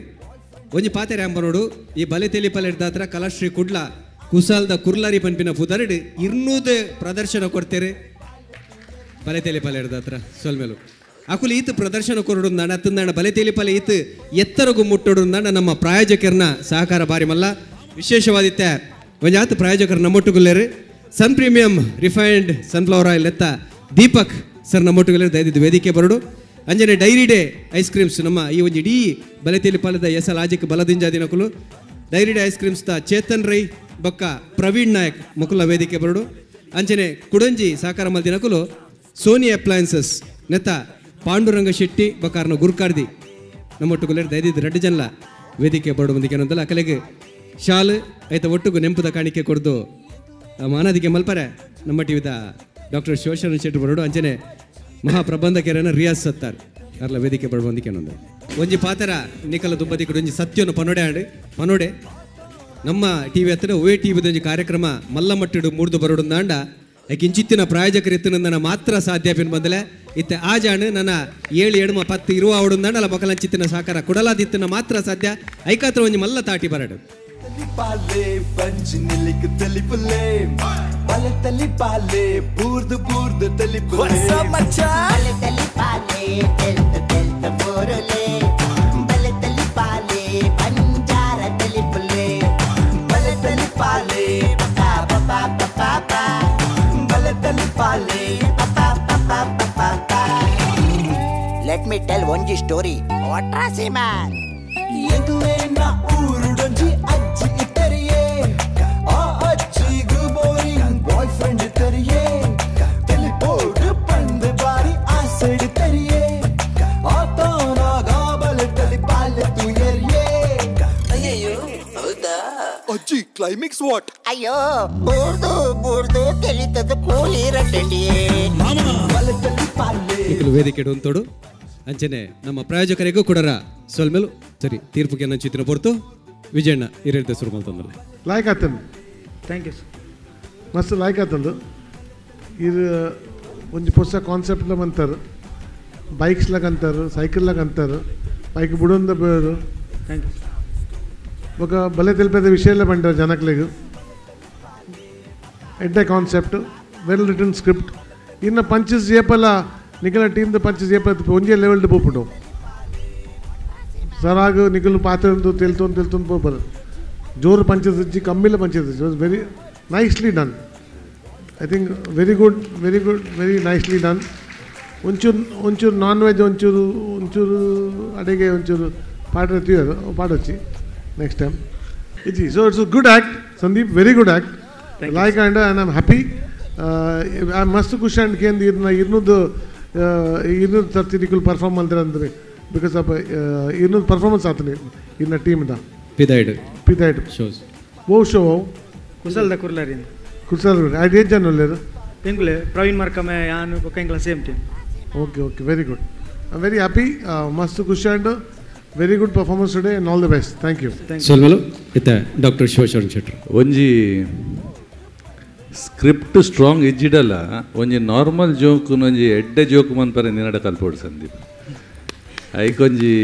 ಒಂಜಿ ಪಾತೆರೆ ಅಂಬನೋಡು ಈ ಬಲೆ ತೆಲಿಪಲೆ ಕಲಾಶ್ರೀ ಕುಡ್ಲ ಕುಸಾಲ್ದ ಕುರ್ಲಾರಿ ಪನ್ಪಿನ ಪುದರಡು ಇರ್ನೂದು ಪ್ರದರ್ಶನ ಕೊಡ್ತೇರೆ ಬಲೆ ತೆಲಿಪಲೆ ಹತ್ರ ಸೊಲ್ಮೇಲು ಅಕುಲು ಈತ ಪ್ರದರ್ಶನ ಕೊರಡು ಅತ್ತಂದಾಣ ಬಲೆ ತೆಲಿಪಲೆ ಈತ ಎತ್ತರಗು ಮುಟ್ಟೋಡು ನಮ್ಮ ಪ್ರಾಯೋಜಕರನ್ನ ಸಹಕಾರ ಬಾರಿ ಮಲ್ಲ ವಿಶೇಷವಾದಿತ್ತೆ ಒಂಜಾತ ಪ್ರಾಯೋಜಕರು ನಮ್ಮೊಟ್ಟುಗುಲ್ಲೇರು Sun premium refined sunflower oil ಎತ್ತ ದೀಪಕ್ ಸರ್ ನಮ್ಮೊಟ್ಟುಗುಲ್ಲೇರು ದಯದಿದ್ದು ವೇದಿಕೆ ಬರಡು ಅಂಜನೆ ಡೈರಿ ಡೇ ಐಸ್ ಕ್ರೀಮ್ಸ್ ನಮ್ಮ ಈ ಒಂದು ಇಡೀ ಬಲೆತೇಲಿ ಪಾಲದ ಎಸ್ ಎಲ್ ಆಜಿಕ್ ಬಲದಿಂಜ ದಿನಕುಲು ಡೈರಿ ಡೇ ಐಸ್ ಕ್ರೀಮ್ಸ್ ತ ಚೇತನ್ ರೈ ಬೊಕ್ಕ ಪ್ರವೀಣ್ ನಾಯಕ್ ಮುಕುಲ ವೇದಿಕೆ ಬರಡು ಅಂಚನೆ ಕುಡಂಜಿ ಸಹಕಾರ ಮಲ್ದಿನಕುಲು ಸೋನಿ ಅಪ್ಲಯನ್ಸಸ್ ನೆತ್ತ ಪಾಂಡುರಂಗ ಶೆಟ್ಟಿ ಬೊಕ್ಕ ಗುರುಕಾರ್ದಿ ನಮ್ಮೊಟ್ಟುಗುಲ್ಲೇರು ದಯದಿದ್ದು ರಡ್ಡು ಜನಲ ವೇದಿಕೆ ಬರಡು ಮುಂದಿಗೆ ಏನಂತಲ್ಲ ಅಕಲೆಗೆ ಶಾಲು ಐತ ಒಟ್ಟುಗು ನೆಂಪುದ ಕಾಣಿಕೆ ಕೊಡ್ದು ಮಾನಾದಿಗೆ ಮಲ್ಪರೆ ನಮ್ಮ ಟಿವಿದ ಡಾಕ್ಟರ್ ಶಿವಶರಣ ಶೆಟ್ಟಿ ಬರೋಡು ಅಂಚನೆ ಮಹಾಪ್ರಬಂಧಕರನ್ನ ರಿಯಾಜ್ ಸತ್ತಾರ್ ಅರ್ಲ ವೇದಿಕೆ ಬಡಬಂದಿಕೆ ಅನ್ನೊಂದು ಒಂಜಿ ಪಾತರ ನಿಕಲ ದುಂಬದಿ ಕೂಡ ಒಂಜಿ ಸತ್ಯನು ಪನೋಡೆ ಆಂಡ್ ಪನೋಡೆ ನಮ್ಮ ಟಿವಿ ಹತ್ತಿರ ಓ ಟಿವಿದ ಒಂಜಿ ಕಾರ್ಯಕ್ರಮ ಮಲ್ಲಮಟ್ಟಿಡು ಮೂಡ್ದು ಬರೋಡು ಅಂಡ ಕಿಂಚಿತ್ತಿನ ಪ್ರಾಯೋಜಕರು ಇತ್ತಿನ ಮಾತ್ರ ಸಾಧ್ಯ ಪಿನ್ ಬಂದಲೆ ಇತ್ತೆ ಆ ಜಾಣು ನನ್ನ 7 7 10 ಇರುವ ಅವಡು ಅಲ್ಲ ಬಕಲಂಚಿತ್ತಿನ ಸಹಕಾರ ಕುಡಲಾದಿತ್ತಿನ ಮಾತ್ರ ಸಾಧ್ಯ ಐಕಾತ್ರ ಒಂಜಿ ಮಲ್ಲ ತಾಟಿ ಬರಡು ಪಾಲೆ ಬಂಜಿ ನಿಲಿಕ್ ತಲಿಪುಲೆ ಬಲೆ ತಲಿಪಾಲೆ ಬೂರ್ದು ಬೂರ್ದು ತಲಿಪುಲೆ ಬಲೆ ತಲಿಪಾಲೆ ತೆಲ್ತ ತೆಲ್ತ ಬೋರುಲೆ ಬಲೆ ತಲಿಪಾಲೆ ಬಂಜಾರ ತಲಿಪುಲೆ ಬಲೆ ತಲಿಪಾಲೆ ಪಾ ಪಾ ಪಾ ಪಾ ಬಲೆ ತಲಿಪಾಲೆ ಪಾ ಪಾ ಪಾ ಪಾ. Let me tell ಒಂಜಿ ಸ್ಟೋರಿ ವಾಟ್ರಾಸಿ ಮ್ಯಾನ್ ಎಂಕ್ಲೇನ ಊರುಡೊಂಜಿ ಅಜ್ಜಿ ಇತ್ತರಿಯೇ ಆ ಅಜ್ಜಿಗು ಬೋರಿಂಗ್ ಬಾಯ್ ಫ್ರೆಂಡ್ ಇತ್ತರಿಯೇ ತೆಲಿಪೋಡು ಪಂದು ಬಾರಿ ಆಸೆಡ್ ತರಿಯೇ ಆತನಾಗ ಬಲೆ ತಲಿಪಾಲೆ ತುಯರಿಯೇ ಅಯ್ಯಯ್ಯೋ ಹೌದಾ ಅಜ್ಜಿ ಕ್ಲೈಮ್ಯಾಕ್ಸ್ what ಅಯ್ಯೋ ಬೂರ್ದು ಬೂರ್ದು ತೆಲಿತದ ಕೂಲಿ ರಟ್ಟೆಂಡಿಯೇ ಬಲೆ ತಲಿಪಾಲೆ ನಿಖಲು ವೇದಿಕೆ ಒಂತೋಡು ಅಂಚನೆ ನಮ್ಮ ಪ್ರಾಯೋಜಕರಿಗೂ ಕೊಡರ ಸೊಲ್ಮೇಲು ಸರಿ ತೀರ್ಪುಗೆ ನನ್ನ ಚಿತ್ರ ಪೊರ್ತು ವಿಜಯಣ್ಣ ಹಿರಿಯರ್ದ ಶುರು ಮಲ್ತಂದಲ್ಲ ಲಾಯ್ಕ್ ಆತಂದು thank you sir ಮಸ್ತ್ ಲಾಯ್ಕ್ ಆತಂದು ಇದು ಒಂಜಿ ಪೊಸ ಕಾನ್ಸೆಪ್ಟ್ಲ ಬಂತಾರೆ ಬೈಕ್ಸ್ಲಾಗ ಅಂತಾರೆ ಸೈಕಲ್ಲಾಗ ಅಂತಾರೆ ಬೈಕ್ ಬುಡೊಂದ ಬೇರು thank you ಬೊಕ ಬಲೆ ತೆಲ್ಪದ ವಿಷಯ ಎಲ್ಲ ಬಂಡ ಜನಕ್ಲೆಗ್ ಎಡ್ಡೆ ಕಾನ್ಸೆಪ್ಟ್ ವೆಲ್ ರಿಟನ್ ಸ್ಕ್ರಿಪ್ಟ್ ಇನ್ನು ಪಂಚಸ್ ಏಪಲ್ಲ ನಿಖಲ ಟೀಮ್ದ ಪಂಚಸ್ ಏಪ ಒಂಜೇ ಲೆವೆಲ್ಡ್ ಪೋಪುಂಡು ಸರಾಗ ನಿಖಲು ಪಾತ್ರ ತೆಲ್ತೊಂದು ತೆಲ್ತೊಂದು ಪೋಪರು ಜೋರು ಪಂಚಸ್ ಇಜ್ಜಿ ಕಮ್ಮಿಲ ಪಂಚಸ್ ಇಜ್ಜಿ was very nicely done. I think very good, very good, very nicely done. ಒಂಚೂರು ಒಂಚೂರು ನಾನ್ ವೆಜ್ ಒಂಚೂರು ಒಂಚೂರು ಅಡುಗೆ ಒಂಚೂರು ಪಾಠ ಪಾಡೊಚ್ಚಿ ನೆಕ್ಸ್ಟ್ ಟೈಮ್ ಇಜ್ಜಿ. So it's good act Sandeep, very good act like and and I am happy. I ಮಸ್ತ್ ಖುಷಿ ಆ್ಯಂಡ್ ಕೇಂದ್ರ ಇರ್ನ ಇರ್ನದ್ದು 200 ತರ್ತಿ ನಿಕುಲ್ ಪರ್ಫಾರ್ಮ್ ಮಲ್ತಾರೆ ಅಂದರೆ because of 200 performance ಆತನೆ ಇನ್ನ ಟೀಮ್ದ ಪಿದೈಡ್ ಪಿದೈಡ್ ಶೋಸ್ ಓ ಶೋ ಕುಸಲ್ದ ಕುರ್ಲರಿನ್ ಕುಸಲ್ ಐದು ಏಜ್ ಜನ ಉಲ್ಲೇರು ಎಂಗುಲೆ ಪ್ರವೀಣ್ ಮರ್ಕಮೆ ಯಾನು ಬೊಕ್ಕ ಎಂಗ್ಲ same team. Okay okay very good. I am very happy. ಮಸ್ತ್ ಖುಷಿ and very good performance today and all the best. Thank you. ಸೊಲ್ಮಲು ಇತ್ತ ಡಾಕ್ಟರ್ ಶಿವಶರಣ ಶೆಟ್ಟರು ಒಂಜಿ ಸ್ಕ್ರಿಪ್ಟ್ ಸ್ಟ್ರಾಂಗ್ ಇಜ್ಜಿಡಲ್ಲ ಒಂಜಿ ನಾರ್ಮಲ್ ಜೋಕ್ ಒಂಜಿ ಎಡ್ಡೆ ಜೋಕ್ ಮನ್ಪರೆ ನಿನ್ನಡ ಕಲ್ಪೋಡು ಸಂದೀಪ್ ಐಕೊಂಜಿ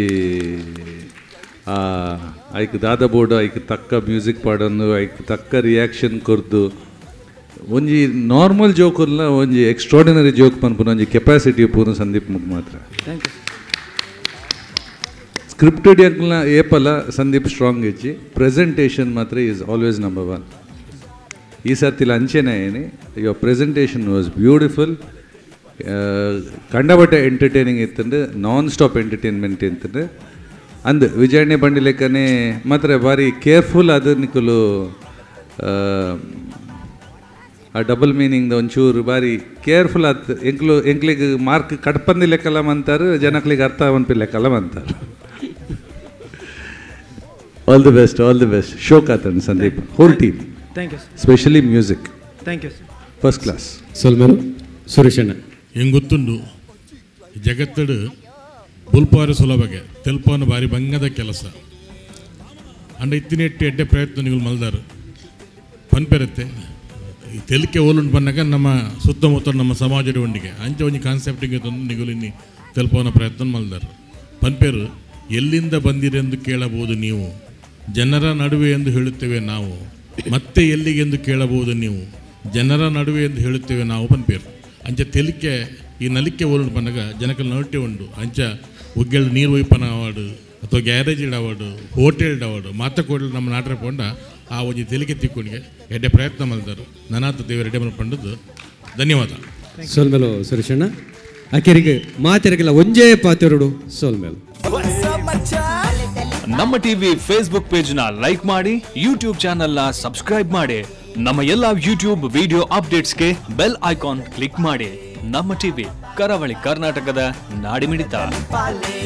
ಐಕ್ ದಾದ ಬೋರ್ಡು ಐಕ್ ತಕ್ಕ ಮ್ಯೂಸಿಕ್ ಪಾಡೊಂದು ಐಕ್ ತಕ್ಕ ರಿಯಾಕ್ಷನ್ ಕೊರ್ದು ಒಂಜಿ ನಾರ್ಮಲ್ ಜೋಕುಲ್ಲ ಒಂಜಿ ಎಕ್ಸ್ಟ್ರಾಡಿನರಿ ಜೋಕ್ ಪನ್ಪುನ ಒಂಜಿ ಕೆಪಾಸಿಟಿ ಪೂರ್ಣ ಸಂದೀಪ್ ಮುಗ್ ಮಾತ್ರ. Thank you. Scripted ಅಂಕಲ್ನ ಏಪಲ್ಲ ಸಂದೀಪ್ ಸ್ಟ್ರಾಂಗ್ ಇಜ್ಜಿ ಪ್ರೆಸೆಂಟೇಷನ್ ಮಾತ್ರ is always number 1. ಈ ಸರ್ತಿಲ ಅಂಚೆನೇ ಏನಿ your presentation was beautiful. ಕಂಡಬಟ್ಟೆ entertaining ಇತ್ತಂಡು non stop entertainment ಇತ್ತಂಡು ಅಂದ್ ವಿಜಯಣ್ಣೆ ಬಂಡಿ ಲೆಕ್ಕನೆ ಮಾತ್ರ ಭಾರಿ ಕೇರ್ಫುಲ್ ಅದು ನಿಕುಲು ಆ ಡಬಲ್ ಮೀನಿಂಗ್ ಒಂಚೂರು ಭಾರಿ ಕೇರ್ಫುಲ್ ಆತ್ ಎಂಕ್ಲು ಎಂಕ್ಲಿಗೆ ಮಾರ್ಕ್ ಕಟ್ಪಂದಿ ಲೆಕ್ಕಲ್ಲ ಅಂತಾರೆ ಜನಕ್ಲಿಗೆ ಅರ್ಥ ಅವನ್ಪಿ ಲೆಕ್ಕಲ್ಲ ಅಂತಾರೆ. All the best, all the best. ಶೋಕ್ ಆತನ್ Sandeep whole team. Thank you sir. Specially music. Thank you sir. First class. ಸೊಲ್ಮೇಲು ಸುರೇಶಣ್ಣ ಹೆಂಗೊತ್ತುಂಡು ಜಗತ್ತಡು ಬುಲ್ಪಾರು ಸುಲಭಗೆ ತೆಲ್ಪಾನು ಭಾರಿ ಬಂಗದ ಕೆಲಸ ಅಂಡ ಇತ್ತಿನೆಟ್ಟು ಎಡ್ಡೆ ಪ್ರಯತ್ನ ನೀವು ಮಲ್ದಾರು ಪನ್ಪೆರತ್ತೆ ಈ ತೆಲಿಕೆ ಓಲುಂಡು ಪನ್ನಗ ನಮ್ಮ ಸುತ್ತಮುತ್ತ ನಮ್ಮ ಸಮಾಜದ ಒಂಡಿಗೆ ಅಂಚೆ ಒಂಜಿ ಕಾನ್ಸೆಪ್ಟಿಗೆ ತಂದು ನಿಗುಲಿನಿ ತೆಲ್ಪವನ ಪ್ರಯತ್ನ ಮಲ್ದರು. ಪನ್ಪೇರು ಎಲ್ಲಿಂದ ಬಂದಿರೆಂದು ಕೇಳಬಹುದು ನೀವು, ಜನರ ನಡುವೆ ಎಂದು ಹೇಳುತ್ತೇವೆ ನಾವು, ಮತ್ತೆ ಎಲ್ಲಿಗೆಂದು ಕೇಳಬಹುದು ನೀವು, ಜನರ ನಡುವೆ ಎಂದು ಹೇಳುತ್ತೇವೆ ನಾವು ಪನ್ಪೇರು. ಅಂಚೆ ತೆಲಿಕೆ ಈ ನಲಿಕೆ ಓಲುಂಡು ಪನ್ನಗ ಜನಕಲ್ ನಡುಟೆ ಉಂಡು. ಅಂಚ ಒಗ್ಗೆಳು ನೀರು ಒಯ್ಪನ ಅವಾರ್ಡು ಅಥವಾ ಗ್ಯಾರೇಜ್ ಅವಾರ್ಡು ಹೋಟೆಲ್ ಅವಾರ್ಡು ಮಾತ ಕೋಡಲು ನಮ್ಮ ನಾಟಕ ಪೋಂಡ ಆ ಒಂಜಿ ತೆಲಿಕೆ ತಿಕ್ಕೊಂಡಿಗೆ ಎಡ್ಡೆ ಪ್ರಯತ್ನ ಮಲ್ದರು. ನನಾತ ದೇವರ ಎಡ್ಡೆ ಮಲ್ಪಂಡದ್ದು. ಧನ್ಯವಾದ. ಸೋಲ್ಮೇಲು ಸುರೇಶಣ್ಣ ಅಕೆರಿಗೆ ಮಾತೆರಗಿಲ್ಲ ಒಂಜೇ ಪಾತೆರಡು ಸೋಲ್ಮೇಲು. ನಮ್ಮ ಟಿವಿ ಫೇಸ್ಬುಕ್ ಪೇಜ್ ನ ಲೈಕ್ ಮಾಡಿ, ಯೂಟ್ಯೂಬ್ ಚಾನೆಲ್ ನ ಸಬ್ಸ್ಕ್ರೈಬ್ ಮಾಡಿ, ನಮ್ಮ ಎಲ್ಲಾ ಯೂಟ್ಯೂಬ್ ವಿಡಿಯೋ ಅಪ್ಡೇಟ್ಸ್ಗೆ ಬೆಲ್ ಐಕಾನ್ ಕ್ಲಿಕ್ ಮಾಡಿ. ನಮ್ಮ ಟಿವಿ ಕರಾವಳಿ ಕರ್ನಾಟಕದ ನಾಡಿಮಿಡಿತ. ಪಾಲೆ.